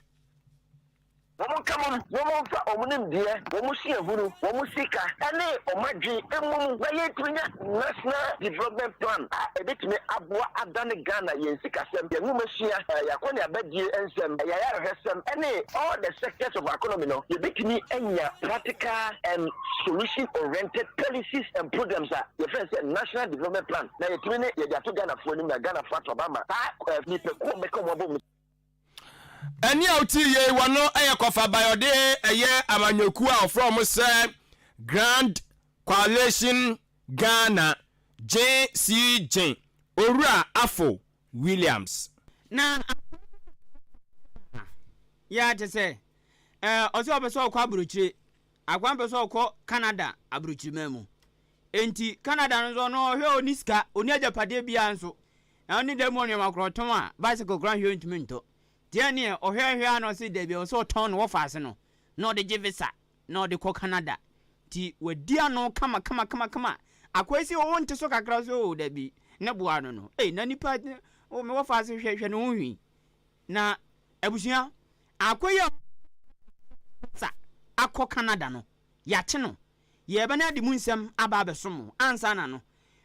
Wɔn nka mmom na wɔmfa wɔn nimdeɛ, wɔn suahunu, wɔn sika ne wɔn adwene mmom na yɛntumi nya National Development Plan a ɛbɛtumi aboa adane Ghana, yɛn sikasɛm, yɛn nwomasua, yɛn akɔneabadie nsɛm, yɛn ayarehwɛsɛm ne all the sectors of our economy no, yɛbɛtumi anya practical and solution oriented policies and programs a yɛfrɛ no sɛ National Development Plan na yɛtumi ne yɛde ato Ghanafoɔ anim na Ghanafoɔ ato aba ama saa nnipakuo a wɔbɛka wɔn abom no. Ɛnne a wotie yei wɔ no yɛ kɔfa bayɔde ɛyɛ amanyɔkuo a wɔfrɛ wɔn sɛ Grand Coalition Ghana, GCG, Owura Afo Williams. Na yɛ a te sɛ ɔsɛ ɔpɛ sɛ ɔkɔ aburokyire Akoa mpɛ sɛ ɔkɔ Canada aburokyiriman mu. Enti Canada no nso ɔno ɔhwɛ ɔni sika, ɔni agyapadeɛ biara nso. Na ɔne da mu nneɛma korɔ ɔtɔn a, bicycle koraa nhwɛ ɔntumi ntɔ. Nti ɛneɛ ɔhwɛ hwɛ a na ɔse dabi ɛwɔ sɛ ɔtɔn no wɔfaase no na ɔde gye visa na ɔde kɔ Canada. Nti wadi ano kama kama kama kama. Akoa yi se oo nte so kakra ɔse oo dabi ne boa ano no. Ei na nipa o me wɔfaase hwɛ hwɛ ne ho hwi. Na abusua, akoa yi a sa akɔ Canada no, yɛakye no. Yɛreba no ade mu nsɛm aba abɛso mo. Ansa na no,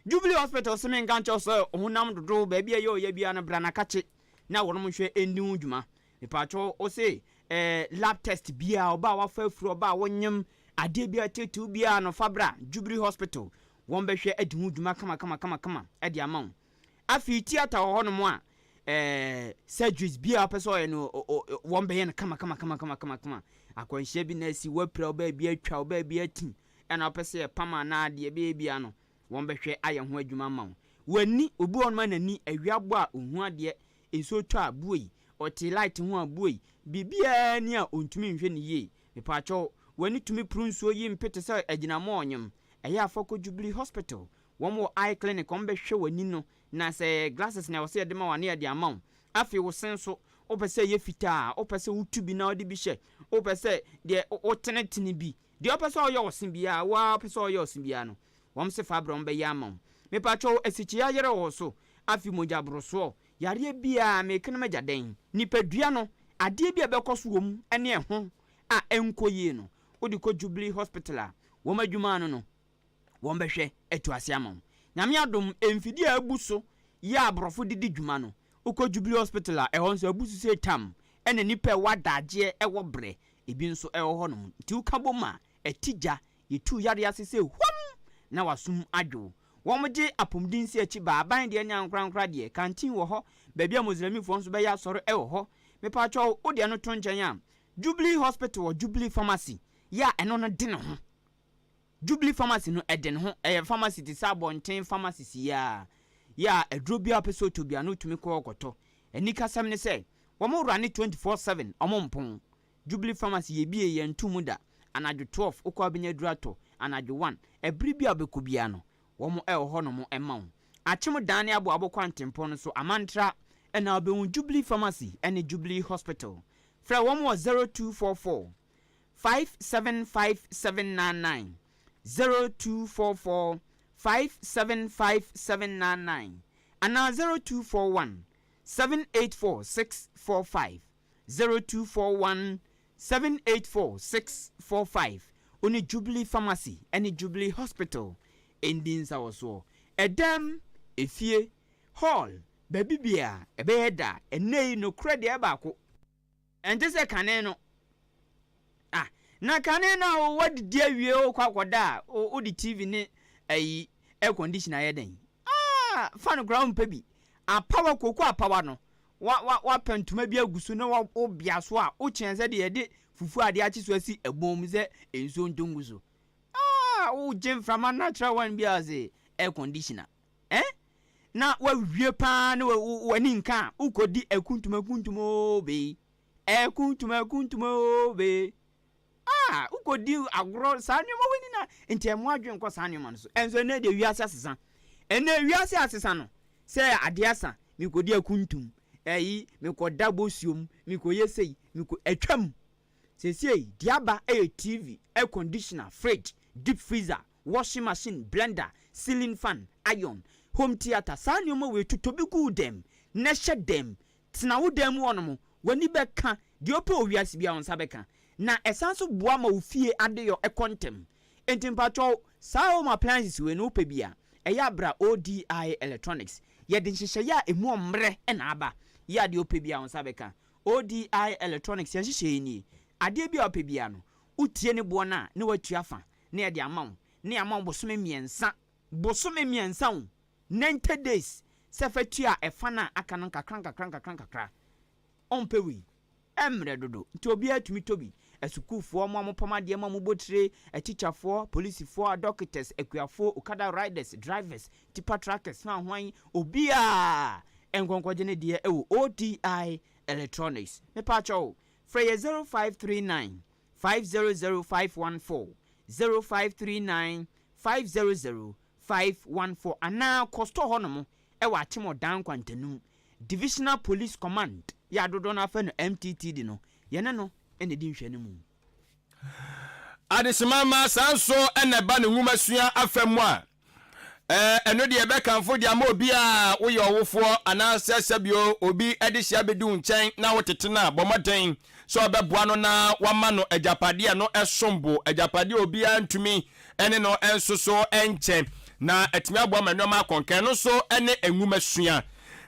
Jubilee Hospital se menka nkyerɛ wo sɛ ɔhonam dodow, baabi a ɛyɛ ɔya biara no, bra na kakye na wɔnom nhwɛ ndi ho dwuma. Mepaakyɛw, wo se eh, lab test biara, ɔba a wafa afuru, ɔba a wonyem, adeɛ biara tetew biara no, fa bra Jubilee Hospital. Wɔn bɛhwɛ adi ho dwuma kama kama kama kama de ama wo. Afei theatre wɔ hɔnom a ɛɛ surgeries bi a wɔpɛ sɛ ɔyɛ no wɔn bɛyɛ no kama kama kama kama kama kama. Akwanhyia bi na asi wapira wo baabi atwa wo baabi ati ɛna wɔpɛ sɛ yɛpam anaa deɛ ɛbɛyɛ biara no wɔn bɛhwɛ ayɛ ho adwuma ama wo. W'ani obi wɔ hɔnom a n'ani awia bɔ a ɔnhu adeɛ nsuo tɔ a buei ɔte light ho a buei biribiara ni a ɔntumi nhwɛ no yie. Mepaakyɛw w'ani tumi puru nsuo yi mpete sɛ agyinamoa ɔnyem ɛyɛ a fa kɔ Jubilee Hospital Wɔn wɔ eye clinic wɔn bɛhwɛ w'ani no na sɛ glasses na ɛwɔ sɛ yɛde ma wo a na yɛde ama wo. Afei wo se nso wopɛ sɛ ɛyɛ fitaa, wopɛ sɛ wotu bi na wode bi hyɛ, wopɛ sɛ deɛ wotenetene bi, deɛ wopɛ sɛ ɔyɛ wo se biara, wo ara wopɛ sɛ ɔyɛ wo se biara no, wɔn se fa brɛ wɔn bɛyɛ ama wo. Mepakyɛw asikyire ayere wo so, afei mogya borosoɔ, yareɛ biara, meka no magya dɛn? Nipadua no, adeɛ bi a ɛbɛkɔ so wɔ mu ne ɛho a ɛnkɔ yie no, wode kɔ Jubilee Hospital a, wɔn adwuma ano no, wɔbɛhwɛ atu ase ama wo. Nyame adom, mfidie a abu so yi a aborɔfo de di dwuma no, wokɔ Jubilee Hospital a, ɛhɔ nso abu so sei tam, ɛna nnipa a ɛwɔ adagyeɛ ɛwɔ brɛ, ebi nso ɛwɔ hɔ nom. Nti woka bom a, ɛte gya, yɛtu yareɛ ase sɛ hwam na w'asom adwo wo. Wɔgye apomuden si akyi ba aban deɛ ne ankorankora deɛ. Canteen wɔ hɔ, baabi a Muslimfoɔ nso bɛyɛ asɔre wɔ hɔ. Mepakyɛw, wo deɛ no to nkyɛn a, Jubilee Hospital wɔ Jubilee Pharmacy yɛ a ɛno no de ne ho. Jubilee Pharmacy no ɛde ne ho, ɛyɛ pharmacy te sɛ abɔnten pharmacies yi ara, yɛ a aduro biara a wopɛ sɛ wotɔ biara no wotumi kɔ hɔ kɔtɔ. Anikasɛm ne sɛ, wɔn runne 24/7, wɔn mpɔn. Jubilee Pharmacy yɛbie yɛnto mu da, anadwo 12 wokɔ a wobɛnya aduro atɔ, anadwo 1, ɛbere biara a wobɛkɔ biara no, wɔn wɔ hɔ nom ma wo. Akyem Dan ne Aboabo Kwantempɔn no so, Amantra, na wobɛhu Jubilee Pharmacy ne Jubilee Hospital. Frɛ wɔn wɔ 0244 575799, 0244 575799 anaa 0241 784 645, 0241 784 645. Wo ne Jubilee Pharmacy ne Jubilee Hospital ndi nsawɔsoɔ. Ɛdam, efie, hall, baabi biara, ɛbɛyɛ da. Ɛnnɛ yi, nokorɛ deɛ ɛbaako. Ɛnte sɛ kane no. Ah, na kane no a woadidi awie wokɔ akɔda a, wode TV ne ayi air condition ayɛ dɛn? Ah, fa no koraa wompɛ bi. Apawa, koko apawa no, wa wa wapɛ ntoma bi agu so na wobea so a, wokyɛn sɛ deɛ yɛde fufuo adeɛ akye so asi ɛbɔn mu sɛ nsuo ntɔ ngu so. Ah, wogye mframa natural one bi a ɔse air conditioner. Eh? Na wawie paa na w'ani nka a, wokɔdi akuntum akuntum oo bee. Akuntum akuntum oo bee. Ah, wokɔdi agorɔ saa nneɛma wei nyinaa. Nti ɛmo adwene nkɔ saa nneɛma no so. Ɛnso ɛnɛ deɛ wiase asesa. Ɛnɛ wiase asesa no, sɛ adeɛ asa, mekɔdi akuntum, ɛyi, mekɔda bosuom, mekɔyɛ sei, mekɔ, atwam. Seesei deɛ aba yɛ TV, air conditioner, fridge, deep freezer, washing machine, blender, ceiling fan, iron, home theatre, saa nneɛma wei totɔ bi gu wo dan mu na hyɛ dan mu. Tena wo dan mu hɔnom, w'ani bɛka, deɛ wopɛ wɔ wiase biara wo nsa bɛka. Na ɛsan nso boa ma wo fie adeyɔ kɔ ntɛm. Enti mpakyɛw saa home appliances wei no wopɛ bi a, ɛyɛ a bra ODI Electronics. Yɛde nhyehyɛeɛ a ɛmu ɔmmerɛ na aba. Yɛ a deɛ wopɛ biara wo nsa bɛka. ODI Electronics yɛn nhyehyɛeɛ nie, Adeɛ biara a wopɛ biara no, wotie ne boɔ no a na woatua fa na yɛde ama wo, na yɛama wo bosome mmiɛnsa, bosome mmiɛnsa o, 90 days, sɛ fa tua ɛfa no a aka no nkakra nkakra nkakra nkakra. Ɔmpɛ wei. Ɛmmerɛ dodo, nti obiara tumi tɔ bi. Asukuufoɔ, mo a mopam adeɛ, mo a mobɔ tire, atikyafoɔ, polisifoɔ, adɔketas, akuafoɔ, okada riders, drivers, tipa truckers, hwan hwan, obiara nkɔ nkɔgye ne deɛ wɔ ODI Electronics. Mepaakyɛw, frɛ yɛ 0539 500 514, 0539 500 514 anaa kɔ store hɔnom wɔ Akyem Ɔdan Nkwantanum, Divisional Police Command yɛ a dodoɔ no ara frɛ no MTTD no, yɛne no na ɛdi nhwɛanimu. Adehyema mma saa nso na ɛba ne nwomasua afa mu a, ɛno deɛ ɛbɛkamfo de ama obi a woyɛ ɔwofoɔ anaasɛ sɛbio obi de hyia bɛdi wo nkyɛn na wotete no a, bɔ mmɔden sɛ ɔbɛboa no na wama no agyapadeɛ a ɛno ɛsom bo, agyapadeɛ a obiara ntumi ne no nso so nkyɛ, na atumi aboa ma nneɛma akɔ nkan. Ɛno nso ne nwomasua.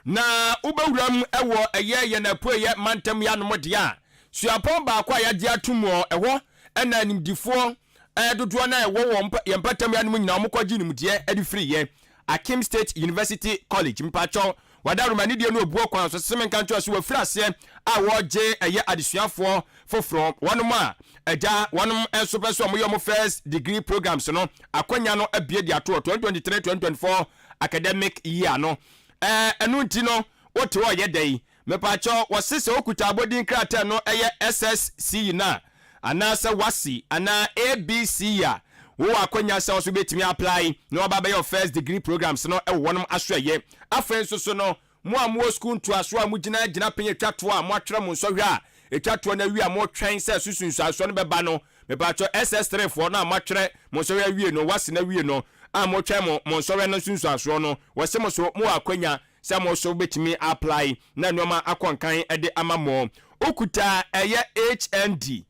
Na wobɛwura mu wɔ ɛyɛ yɛn apueeɛ mantam yi anom deɛ a, suapɔn baako a yɛagye atom wɔ ɛhɔ na animdifoɔ dodoɔ no a ɛwɔ wɔ yɛn mpɔtam yi anom nyinaa wɔkɔgye nimdeɛ de firiiɛ. Akim State University College, mpakyɛw, Wadaroma anidie ne obuo kwan so sɛ menka nkyerɛ wo sɛ wɔafiri aseɛ a wɔregye ɛyɛ adesuafoɔ foforɔ, wɔnom a agya wɔnom nso pɛ sɛ wɔyɛ wɔn first degree programs no, akwanya no abue de ato hɔ 2023-2024 academic year no. Ɛno nti no, wote hɔ reyɛ dɛn? Mepakyɛw, wɔse sɛ wokuta abɔdin krataa no ɛyɛ SSCE no a, anaasɛ WASSCE anaa ABCE a, wowɔ akwanya sɛ wo nso wobɛtumi apply na waba abɛyɛ wo first degree programs no wɔ wɔnom asoɛeɛ. Afei nso so no, mo a mowɔ sukuu ntoasoɔ a mogyina gyinapɛn atwa toɔ a moatwerɛ mo nsɔhwɛ a ɛtwa toɔ no awie a motwɛn sɛ so sunsuansoɔ no bɛba no, mepakyɛw SS3 foɔ no a moatwerɛ mo nsɔhwɛ awie no, WASSCE no awie no a motwɛn mo mo nsɔhwɛ no nsunsuansoɔ no, wɔse mo so mowɔ akwanya sɛ mo nso wobɛtumi apply na nnoɔma akɔ nkan de ama mo. Wokuta ɛyɛ HND,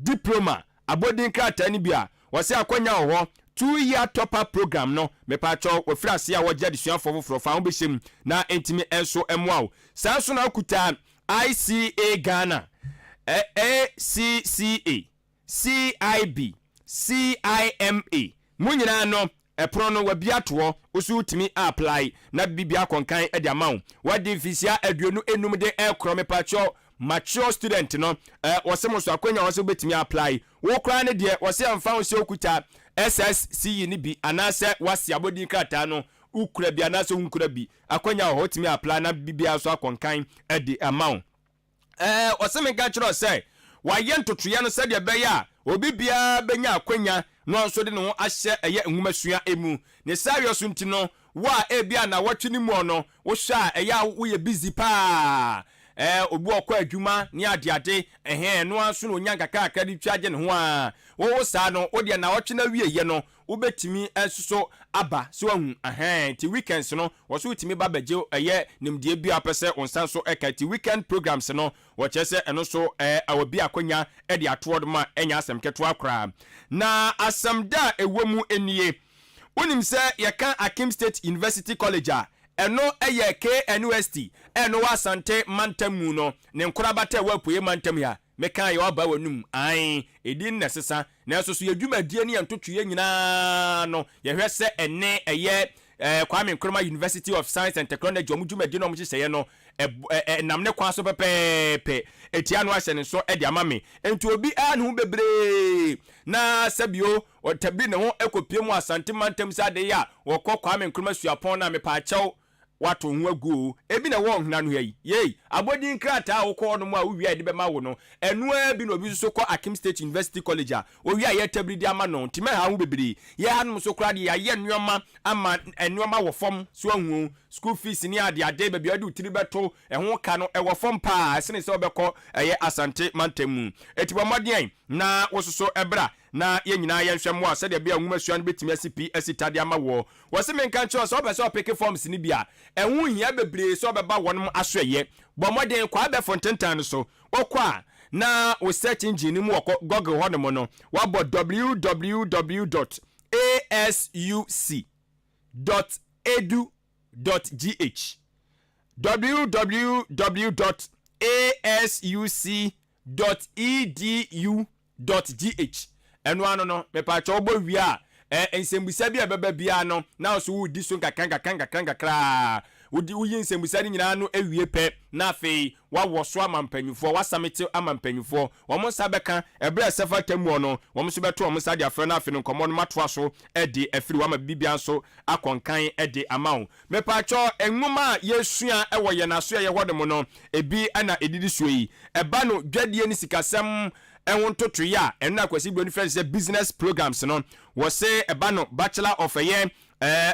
Diploma, abɔdin krataa no bi a, wɔse akwanya wɔ hɔ, Two year top up program no, mepaakyɛw wɔfiri aseɛ a wɔgye adesuafoɔ foforɔ fa ho bɛhyɛ mu na ɛntumi nso mmoa wo. Saa nso na wokuta ICA Ghana, ACCA, CIB, CIMA, mo nyinaa no. Ɛpono no wabue ato hɔ, wo nso wotumi apply na biribi akɔ nkan de ama wo. Wadi mfinhyia 25 de rekorɔ, mepakyɛw, mature student no, eh, wɔse mo nso akwanya wɔ sɛ wobɛtumi apply. Wo koraa no deɛ, wɔse ɛmfa ho sɛ wokuta SSCE no bi anaasɛ woase abɔdin krataa no, wokura bi anaasɛ wonkura bi, akwanya wɔ hɔ, wotumi apply na biribiara nso akɔ nkan de ama wo. Ɛɛ, ɔse menka nkyerɛ wo sɛ, wayɛ ntotoeɛ no sɛdeɛ ɛbɛyɛ a obi biara bɛnya akwanya na ɔno nso de ne ho ahyɛ ɛyɛ nwomasua mu. Ne saayɔ so nti no, wo a ebia nnawɔtwe no mu no wohwɛ a ɛyɛ a woyɛ busy paa, ɛɛ, obi ɔkɔ adwuma ne adeade, ɛhɛn, ɛno ara nso na ɔnya nkakrakra de twa gye ne ho a, wo wo saa no, wo deɛ nnawɔtwe no awieeɛ no, wobɛtumi nso so aba, so wahu, ɛhɛn, nti weekends no, wɔ so wotumi ba bɛgye ɛyɛ nimdeɛ bi a wopɛ sɛ wo nsa nso ka, nti weekend programs no, wɔkyerɛ sɛ ɛno nso ɛɛ, ɛwɔ bi akwanya de ato hɔ nom a ɛnyɛ asɛm ketewa koraa. Na asɛm da a ɛwɔ mu nie, wonim sɛ yɛka Akim State University College a, ɛno yɛ KNUST a ɛno wɔ Asante mantam mu no ne nkorabata a ɛwɔ Apueɛ mantam ha. Mekaa yɛ ɔba w'anum, aane, edin na ɛsesa, nanso so yɛn dwumadie ne yɛn ntotoeɛ nyinaa no, yɛhwɛ sɛ ɛne ɛyɛ eh, Kwame Nkrumah University of Science and Technology wɔn dwumadie ne wɔn nhyehyɛeɛ no, ɛnam ne kwan so pɛpɛɛpɛ, ɛtia no ahyɛ ne nso de ama me. Enti obi a ne ho bebree na sɛbio ɔtabi ne ho kɔpie mu Asante mantam sɛ adeɛ a wɔkɔ Kwame Nkrumah Suapɔn no a, mepaakyɛw, Woato wo ho agu oo, ebi na ɛwɔ ɔhene ano ha yi. Yei, abɔdin krataa a wokɔ hɔnom a wowie a yɛde bɛma wo no, ɛno ara bi na obi nso so kɔ Akim State University College a, owie a yɛretabiri de ama no. Nti mɛha wo ho bebree. Yɛn hanom nso koraa deɛ, yɛayɛ nneɛma ama nneɛma wɔ fam. So woahu o? School fees ne adeade, baabi a wode wo tiri bɛto, ɛho ka no, ɛwɔ fam pa ara sene sɛ wobɛkɔ ɛyɛ Asante mantam mu. Enti bɔ mmɔden na wo nso so bra na yɛn nyinaa yɛnhwɛ mmoa sɛdeɛ ɛbɛyɛ a nwomasua no bɛtumi asi pi asi ta de ama woɔ. Wɔse menka nkyerɛ wo sɛ wopɛ sɛ ɔpeke forms no bi a, ɛho nhia bebree sɛ wobɛba wɔnom asoɛeɛ. Bɔ mmɔden kɔ abɛɛfo ntentan no so. Wokɔ a, na wo search engine no mu wɔ Google hɔnom no, woabɔ www dot asuc dot edu dot gh, www dot asuc dot edu dot gh Ɛno ano no, mepaakyɛw wobɔ wie a, ɛ, nsɛmbusa bi a ɛbɛba biara no, na wo nso woredi so nkakra nkakra nkakra nkakra ara. Wodi, woyi nsɛmbusa no nyinaa ano wie pɛ, na afei woawɔ so ama mpanyimfoɔ, woasamete ama mpanyimfoɔ. Wɔn nsa bɛka, ɛberɛ a ɛsɛ fata muɔ no, wɔn nso bɛto wɔn nsa de afrɛ na afei no nkɔmmɔ no matoa so de afiri hɔ ama biribiara nso akɔ nkan de ama wo. Mepaakyɛw, nwoma a yɛsua wɔ yɛn asoɛeɛ hɔ nom no, ebi na ɛdidi soɔ yi. Ɛba no dwadie ne sikasɛm ho ntotoeɛ a, ɛno na Kwasi Broni frɛ no sɛ business programs no. Wɔse ɛba no Bachelor of ɛyɛ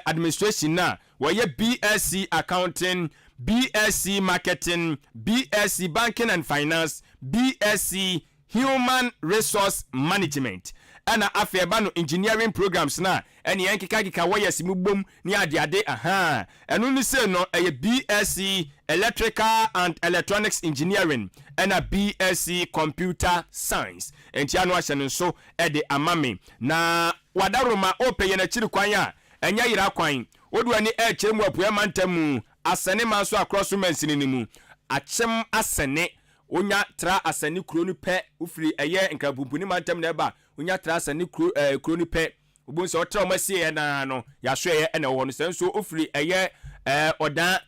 Administration no a, wɔyɛ BSc Accounting, BSc Marketing, BSc Banking and Finance, BSc Human Resource Management. Ɛna afei ɛba no Engineering programs no a, ɛne ɛnkekakeka wires mu bom ne adeade ahaa. Ɛno ne sei no ɛyɛ BSc Electrical and Electronics Engineering ɛna BSc Computer Science. Nti ano ahyɛ no nso de ama me. Na wadaworoma wopɛ yɛn akyiri kwan a, ɛnyɛ yera kwan. Wode w'ani ɛrekyerɛ mu apueɛ mantam mu, Asɛne manso akorɔ so mansini no mu, Akyem Asɛne. Wonya tra Asɛne kuro no pɛ, wofiri ɛyɛ Nkrapumpuni mantam na ɛba a, wonya tra Asɛne kuro ɛɛ kuro no pɛ, Wobɛhu sɛ ɔtra wɔn asieɛ no ara no, yɛasoɛeɛ na ɛwɔ hɔ no. Sɛ nso wofiri ɛyɛ ɛɛ ɔdan,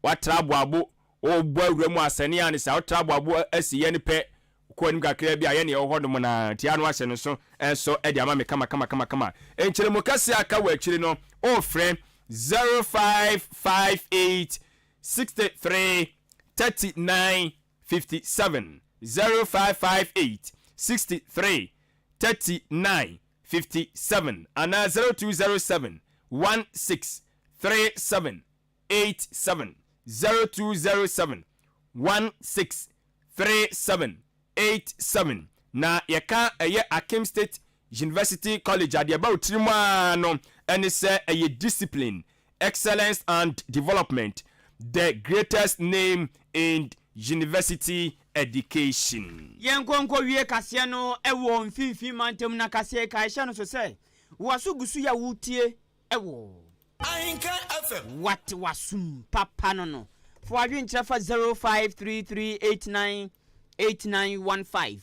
woatra aboabo, wobɔ awura mu asɛne a ne saa, wotra aboabo asieɛ no pɛ, wokɔ anim kakraa bi a, yɛ nea ɛwɔ hɔ nom no ara. Nti ano ahyɛ no so nso de ama me kama kama kama kama. Nkyerɛmu kɛseɛ a aka wɔ akyire no, wofrɛ 0558 63 39 57, 0558 63 39 57 anaa 0207 16 37 87, 0207 16 37 87. Na yɛka ɛyɛ Akim State University College a, deɛ ɛba wo tirim ara no ne sɛ ɛyɛ discipline, excellence and development, the greatest name in university education. Yɛnkɔ nkɔwie kaseɛ no wɔ mfimfini mantam na kaseɛ kae hyɛ no so sɛ w'aso gu so yɛ a wotie wɔ. Ahenkan FM. Wate w'asom papa no no. Fa w'adwenkyerɛ fa 0533898915,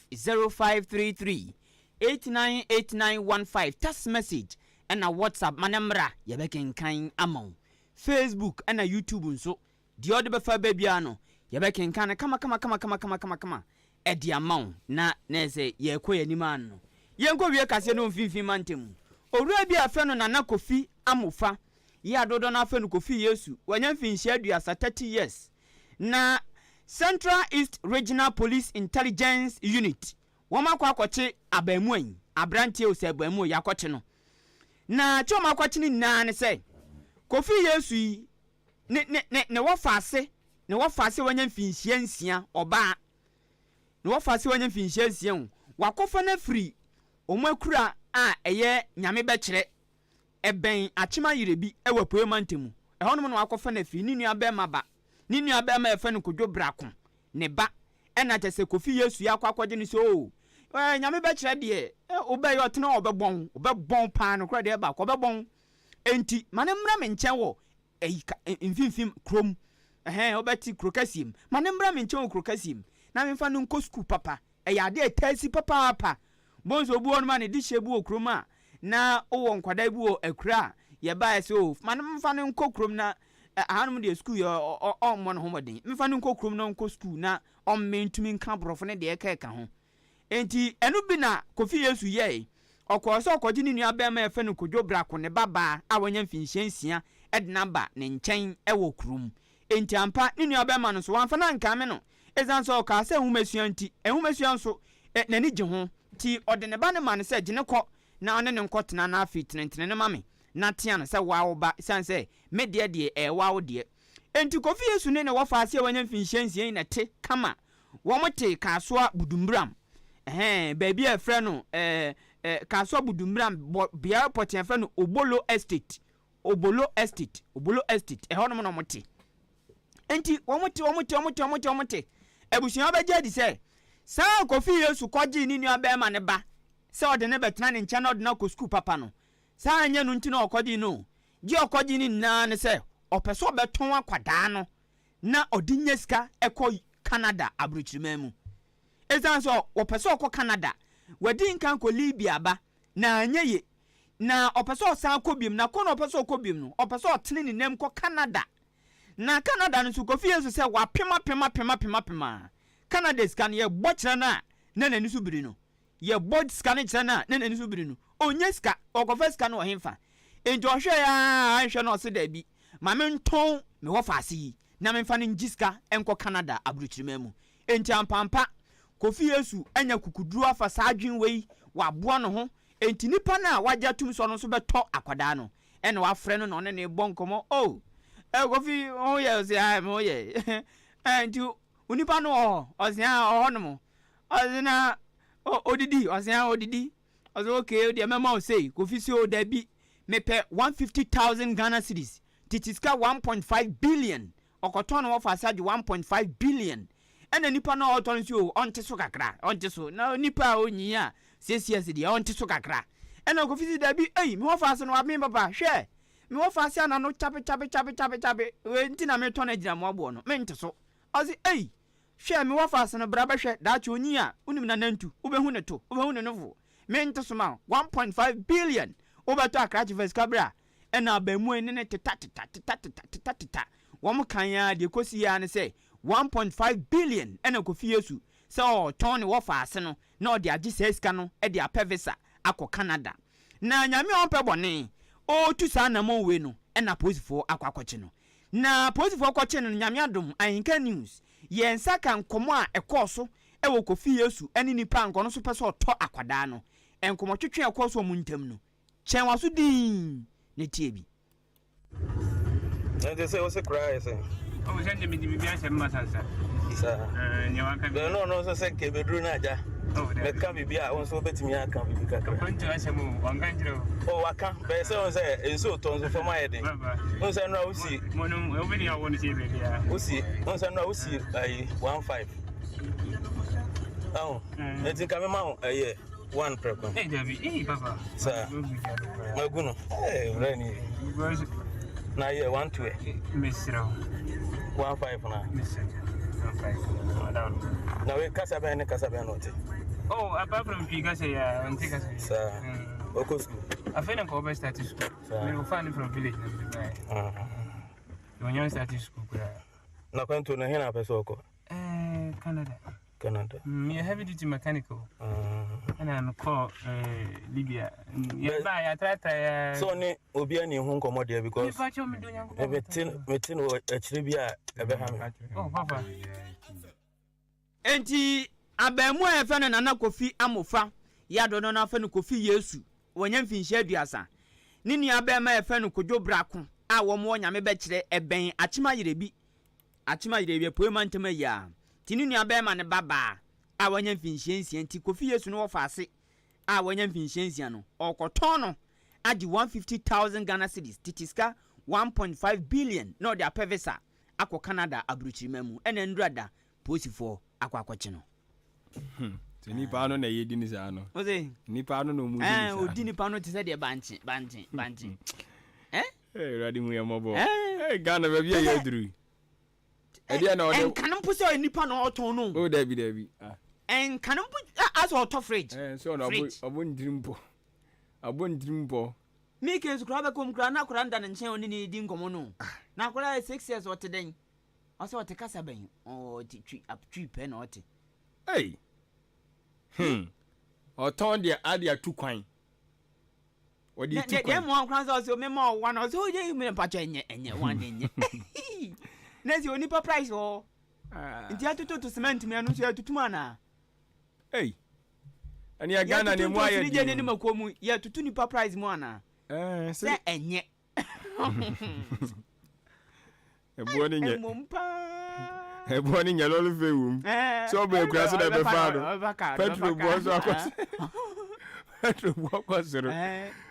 0533898915, text message. na WhatsApp ma no mmra, yɛbɛkenkan ama wo. Facebook na YouTube nso, deɛ ɔde bɛfa ba biara no, yɛbɛkenkan no kamakamakamakamakamakamakama de ama wo. Na na ɛsɛ sɛ yɛkɔ yɛn anim ara no, yɛnkɔwie kaseɛ no wɔ Mfimfini Mantam mu. Owura bi a yɛfrɛ no Nana Kofi Amofa, yi a dodoɔ no ara frɛ no Kofi Yesu, wanya mfinhyia aduasa, 30 years, na Central East Regional Police Intelligence Unit, wɔn akɔ akɔkye abaamua yi, aberanteɛ o sɛ abaamua o, yɛakɔkye no. Na kye wɔn akɔkye no nyinaa ne sɛ, Kofi Yesu yi, ne, ne, ne, ne wɔfaase, ne wɔfaase a wanya mfinhyia nsia, ɔbaa, ne wɔfaase a wanya mfinhyia nsia o, wakɔfa no afiri wɔn akura a ɛyɛ Nyame bɛkyerɛ Ɛbɛn Akyem Ayerebi wɔ Apueeɛ Mantam mu. Ɛhɔnom na wakɔfa no afiri ne nuabarima ba. Ne nuabarima a yɛfrɛ no Kojo Brako, ne ba. Ɛna kyerɛ sɛ Kofi Yesu yi akɔ akɔgye no sɛ oo, eh, Nyame bɛkyerɛ deɛ, eh, wobɛyɛ ɔtene a ɔbɛbɔn wo, ɔbɛbɔn wo paa, nokorɛ deɛ ɛba, ɔbɛbɔn wo. Enti ma no mmra me nkyɛn wɔ ɛyi ka, mfimfini kurom, ɛhɛn, wobɛte kuro kɛseɛ mu. Ma no mmra me nkyɛn wɔ kuro kɛseɛ mu na memfa no nkɔ sukuu papa. Ɛyɛ ade a ɛtaa si papaapa. Bohu sɛ obi wɔ hɔnom a ne dehyeɛ bi wɔ kurom a, na wowɔ nkwadaa bi wɔ akura a, yɛbaeɛ sɛ o, ma no mfa no nkɔ kurom na ahanom deɛ sukuu yɛ ɔmmɔ ne ho mmɔden. Mfa no nkɔ kurom na ɔnkɔ sukuu na ɔmme ntumi nka borɔfo ne deɛ ɛka ɛka ho. Enti ɛno bi na Kofi Yesu yɛe. Ɔkɔɔ sɛ ɔkɔgye ne nua barima a yɛfrɛ no Kojo Brako ne babaa a wanya mfinhyia nsia de no aba ne nkyɛn wɔ kurom. Enti ampa, ne nuabarima no nso, wamfa no ankame no. Esiane sɛ ɔkaa sɛ nhomasua nti, nhomasua nso, n'ani gye ho. Enti ɔde ne ba no maa no sɛ, Gye no kɔ na ɔne no nkɔtena, na afei tenetene no ma me, na tea no sɛ wo ara wo ba, esiane sɛ me deɛ deɛ, ɛyɛ wo ara wo deɛ. Enti Kofi Yesu ne ne wɔfaase a wanya mfinhyia nsia yi na ɛte kama. Wɔte Kasoa Budumburam, ɛhɛn, baabi a wɔfrɛ no, ɛɛ, Kasoa Budumburam, bɔ, beaeɛ pɔtee a wɔfrɛ no Obolo Estate. Obolo Estate, Obolo Estate, ɛhɔnom na wɔte. Enti wɔte, wɔte, wɔte, wɔte, wɔte. Abusua bɛgye adi sɛ, saa a Kofi Yesu kɔgyee ne nua barima no ba sɛ ɔde no bɛtena ne nkyɛn na ɔde no akɔ sukuu papa no, saa anyɛ no nti na ɔkɔgyee no o. Gye a ɔkɔgyee no nyinaa ne sɛ ɔpɛ sɛ ɔbɛtɔn akwadaa no na ɔde nya sika kɔ Canada aburokyiriman mu. Esiane sɛ ɔpɛ sɛ ɔkɔ Canada, wadi nkan kɔ Libya aba na anyɛ ye, Na ɔpɛ sɛ ɔsan kɔ biom, na kɔ na ɔpɛ sɛ ɔkɔ biom no, ɔpɛ sɛ ɔtene ne nam kɔ Canada. Na Canada no nso, Kofi Yesu sɛ wapem apem apem apem apem a, Canada sika no, yɛbɔ kyerɛ no a, na n'ani so biri no. Yɛbɔ sika no kyerɛ no a, na n'ani so biri no. Ɔnnya sika, ɔkɔfa sika no wɔ hefa? Enti ɔhwɛeɛ ara nhwɛ na ɔse daabi, ma mentɔn me wɔfaase yi na memfa no ngye sika nkɔ Canada aburokyiriman mu. Enti ampaampa, Kofi Yesu anya kukuduro afa saa adwene wei, waboa ne ho Enti nipa no a wagye atum sɛ ɔno nso bɛtɔ akwadaa no, ɛna wafrɛ no na ɔne no rebɔ nkɔmmɔ. Oh, eh, Kofi, wo ho yɛ? Ɔse, ah, me ho yɛ. Eh, nti onipa no wɔ hɔ? Ɔse, ah, ɔwɔ hɔnom. Ɔse, na odidi? Ɔse, ah, odidi. Ɔse, okay, wo deɛ mɛma wo sei. Kofi se, oh, dabi, mepɛ 150,000 Ghana cedis. Tete sika 1.5 billion. Ɔkɔtɔn no wɔfa ase agye 1.5 billion. Ɛna nipa no a ɔtɔ no nso o, ɔnte so kakra, ɔnte so. Na nipa a ɔnyi a six years deɛ ɔnte so kakra. Ɛna Kofi se dabi, ei, me wɔfa ase no waben papa, hwɛ, me wɔfa ase ana no kyape kyape kyape kyape kyape, wei nti na metɔn agyinamoa boɔ no, mente so. Ɔse ei, hwɛ, me wɔfa ase no bra bɛhwɛ, daakye ɔnyi a, wonim nanantu, wobɛhu ne to, wobɛhu ne nofo, mente so ma wo, 1.5 billion, wobɛtɔ akrakye fa sika bra. Ɛna abaamua yi ne no tetateta tetateta tetateta. Wɔn kan ara deɛ ɛkɔsiiɛ ara ne sɛ 1.5 billion ɛna Kofi Yesu sɛ ɔretɔn ne wɔfaase no na ɔde agye saa sika no de apɛ visa akɔ Canada. Na Nyame a ɔmpɛ bɔne, ɔretu saa anamɔn wei no ɛna apolisifoɔ akɔ akɔkye no. Na apolisifoɔ kɔkye no no Nyame adom Ahinka News yɛn nsa ka nkɔmmɔ a ɛkɔɔ so wɔ Kofi Yesu ne nipa a nka ɔno nso pɛ sɛ ɔtɔ akwadaa no nkɔmmɔtwetwe a ɛkɔɔ so wɔn ntam no. Kyɛn w'aso dinn na tie bi. Na nti sɛ wose koraa yɛ sɛn? Oh, sɛ ndeɛ mede biribi ahyɛ me ma sansa. Saa. Eh, nea waka bi. No, no, nso sɛ nka ebeduru no agya. Oh, dabi. Meka biribi a, wo nso wobɛtumi aka biribi kakra. Akwantu asɛm o, wanka nkyerɛ o. Oh, waka. Bɛyɛ sɛ wo sɛ nsuo tɔ nso fam ayɛ den. Wo sɛ nnora wosi. Monom, wobɛni awɔ no sɛ baabi a. Wosi, wo sɛ nnora wosi ayi, 1-5. Ahu, nti nka mema wo ɛyɛ. One prɛko. Ee dabi ee papa. Saa. Magu no. Ee wura ni. Na yɛ 1-2 ɛ. Mesrɛ wo. 1-5 na. Mesrɛ. 1-5. Na we kasa bɛn ne kasa bɛn na ɔte. Oh, apart from Twi kasa yi a, ɔnte kasa bi. Saa. Ɔkɔ school. Afei na nka ɔbɛ start school. Saa. Me ɔfa ne from village na mede baeɛ. Ɔnya start school koraa. Na kwantuo no, he na apɛ sɛ ɔkɔ? Eh, Canada. Canada. Meyɛ heavy duty mechanical. Ɛna mekɔ eh, Libya. Yɛba yɛatratra yɛ. Sɛ ɔne obi ani ho nkɔmmɔ deɛ because mete mete no wɔ akyire bi a ɛbɛha me. Oh, papa. Enti abaamuwa a yɛfrɛ no Nana Kofi Amofa yi a dodoɔ no ara frɛ no Kofi Yesu, wanya mfinhyia aduasa. Ne nuabarima a yɛfrɛ no Kojo Brako a wɔn wɔ Nyame Bɛkyerɛ ɛbɛn Akyem Ayerebi, Akyem Ayerebi Apuei Mantam ayi a, nti ne nuabarima no ba baa a wanya mfinhyia nsia nti Kofi Yesu no wɔfa ase a wanya mfinhyia nsia no, ɔrekɔtɔn no agye 150,000 Ghana cedis, tete sika 1.5 billion na ɔde apɛ visa akɔ Canada aburokyiriman mu ɛna nnura da Polisifoɔ akɔ akɔkye no. Hmm. Sɛ nipa ano na yɛdi ne saa no. Ose. Nipa ano na ɔmu di ne saa. Ɔdi nipa no te sɛ deɛ bankye bankye bankye. Eh? Awurade hu yɛ mmɔbɔ. Eh Ghana baabi a yɛaduru. Ɛdeɛ na ɔde. Ɛnka no mpo sɛ ɔyɛ nipa na ɔtɔn no. Oh dabi dabi. Ah. Ɛnka no mpo asɛ ɔtɔ fridge. Eh so ɔno ɔbɔ ɔbɔ ntiri mpo. Ɔbɔ ntiri mpo. Me case koraa bɛkɔ mu koraa na akwadaa no da ne nkyɛn ɔne ne di nkɔmmɔ no. Na akwadaa yɛ six years ɔte dɛn? Ɔsɛ ɔte kasa bɛn? Ɔte twi twi pɛ na ɔte. Ei! Hmm. Ɔtɔn deɛ ade atu kwan. Ɔde tu kwan. Deɛ mmoa nkora sɛ ɔsɛ mema ɔwa na ɔsɛ ɔyɛ mi mpakyɛ ɛnyɛ ɛnyɛ one ɛnyɛ. Na sɛ onipa price wɔ hɔ. Nti atototo cement mu ɛno nso yɛtutu mu anaa? Ei! Ɛneɛ Ghana ne mu ayɛ den. Yɛtutu mako mu yɛtutu nipa price mu anaa? Sɛ ɛnyɛ. Ɛboɔ ne nyɛ. Mmom paa. Ɛboɔ ne nyɛ lɔre fɛ wom. Sɛ ɔbɔ akura so na ɛbɛfa no. Petrol boɔ so akɔ petrol boɔ kɔ soro.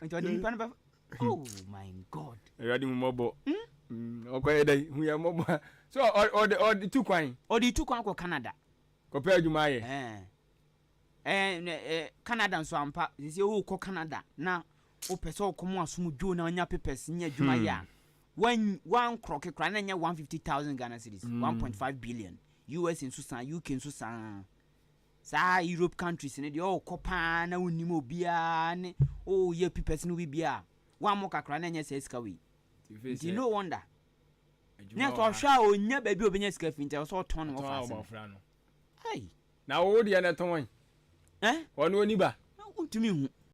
Nti ɔde nipa no bɛfa. Oh my God. Awurade hu mmɔbɔ. Ɔkɔyɛ dɛ hu yɛ mmɔbɔ. So ɔde ɔde tu kwan. Ɔde tu kwan kɔ Canada. Kɔpɛ adwuma ayɛ. Ɛɛ Canada nso ampa. Sisi wokɔ Canada na wopɛ sɛ ɔkɔ mu asom dwo na ɔnya papers nya adwuma yɛ a, wan wankrɔke koraa na ɛnyɛ 150,000 Ghana cedis, 1.5 billion. US nso saa, UK nso saa. Saa Europe countries no deɛ ɔkɔ paa na wonnim obiara ne woyɛ papers no biribiara a, wammɔ kakra na ɛnyɛ saa sika wei. Nti no wonder. Na sɛ ɔhwɛ a ɔnya baabi a ɔbɛnya sika fi nti ɛwɔ sɛ ɔtɔn no wɔfa ase no. Ai. Na wo deɛ na ɛtɔn wɔn. Eh? Ɔno ɔni ba. Wontumi nhu.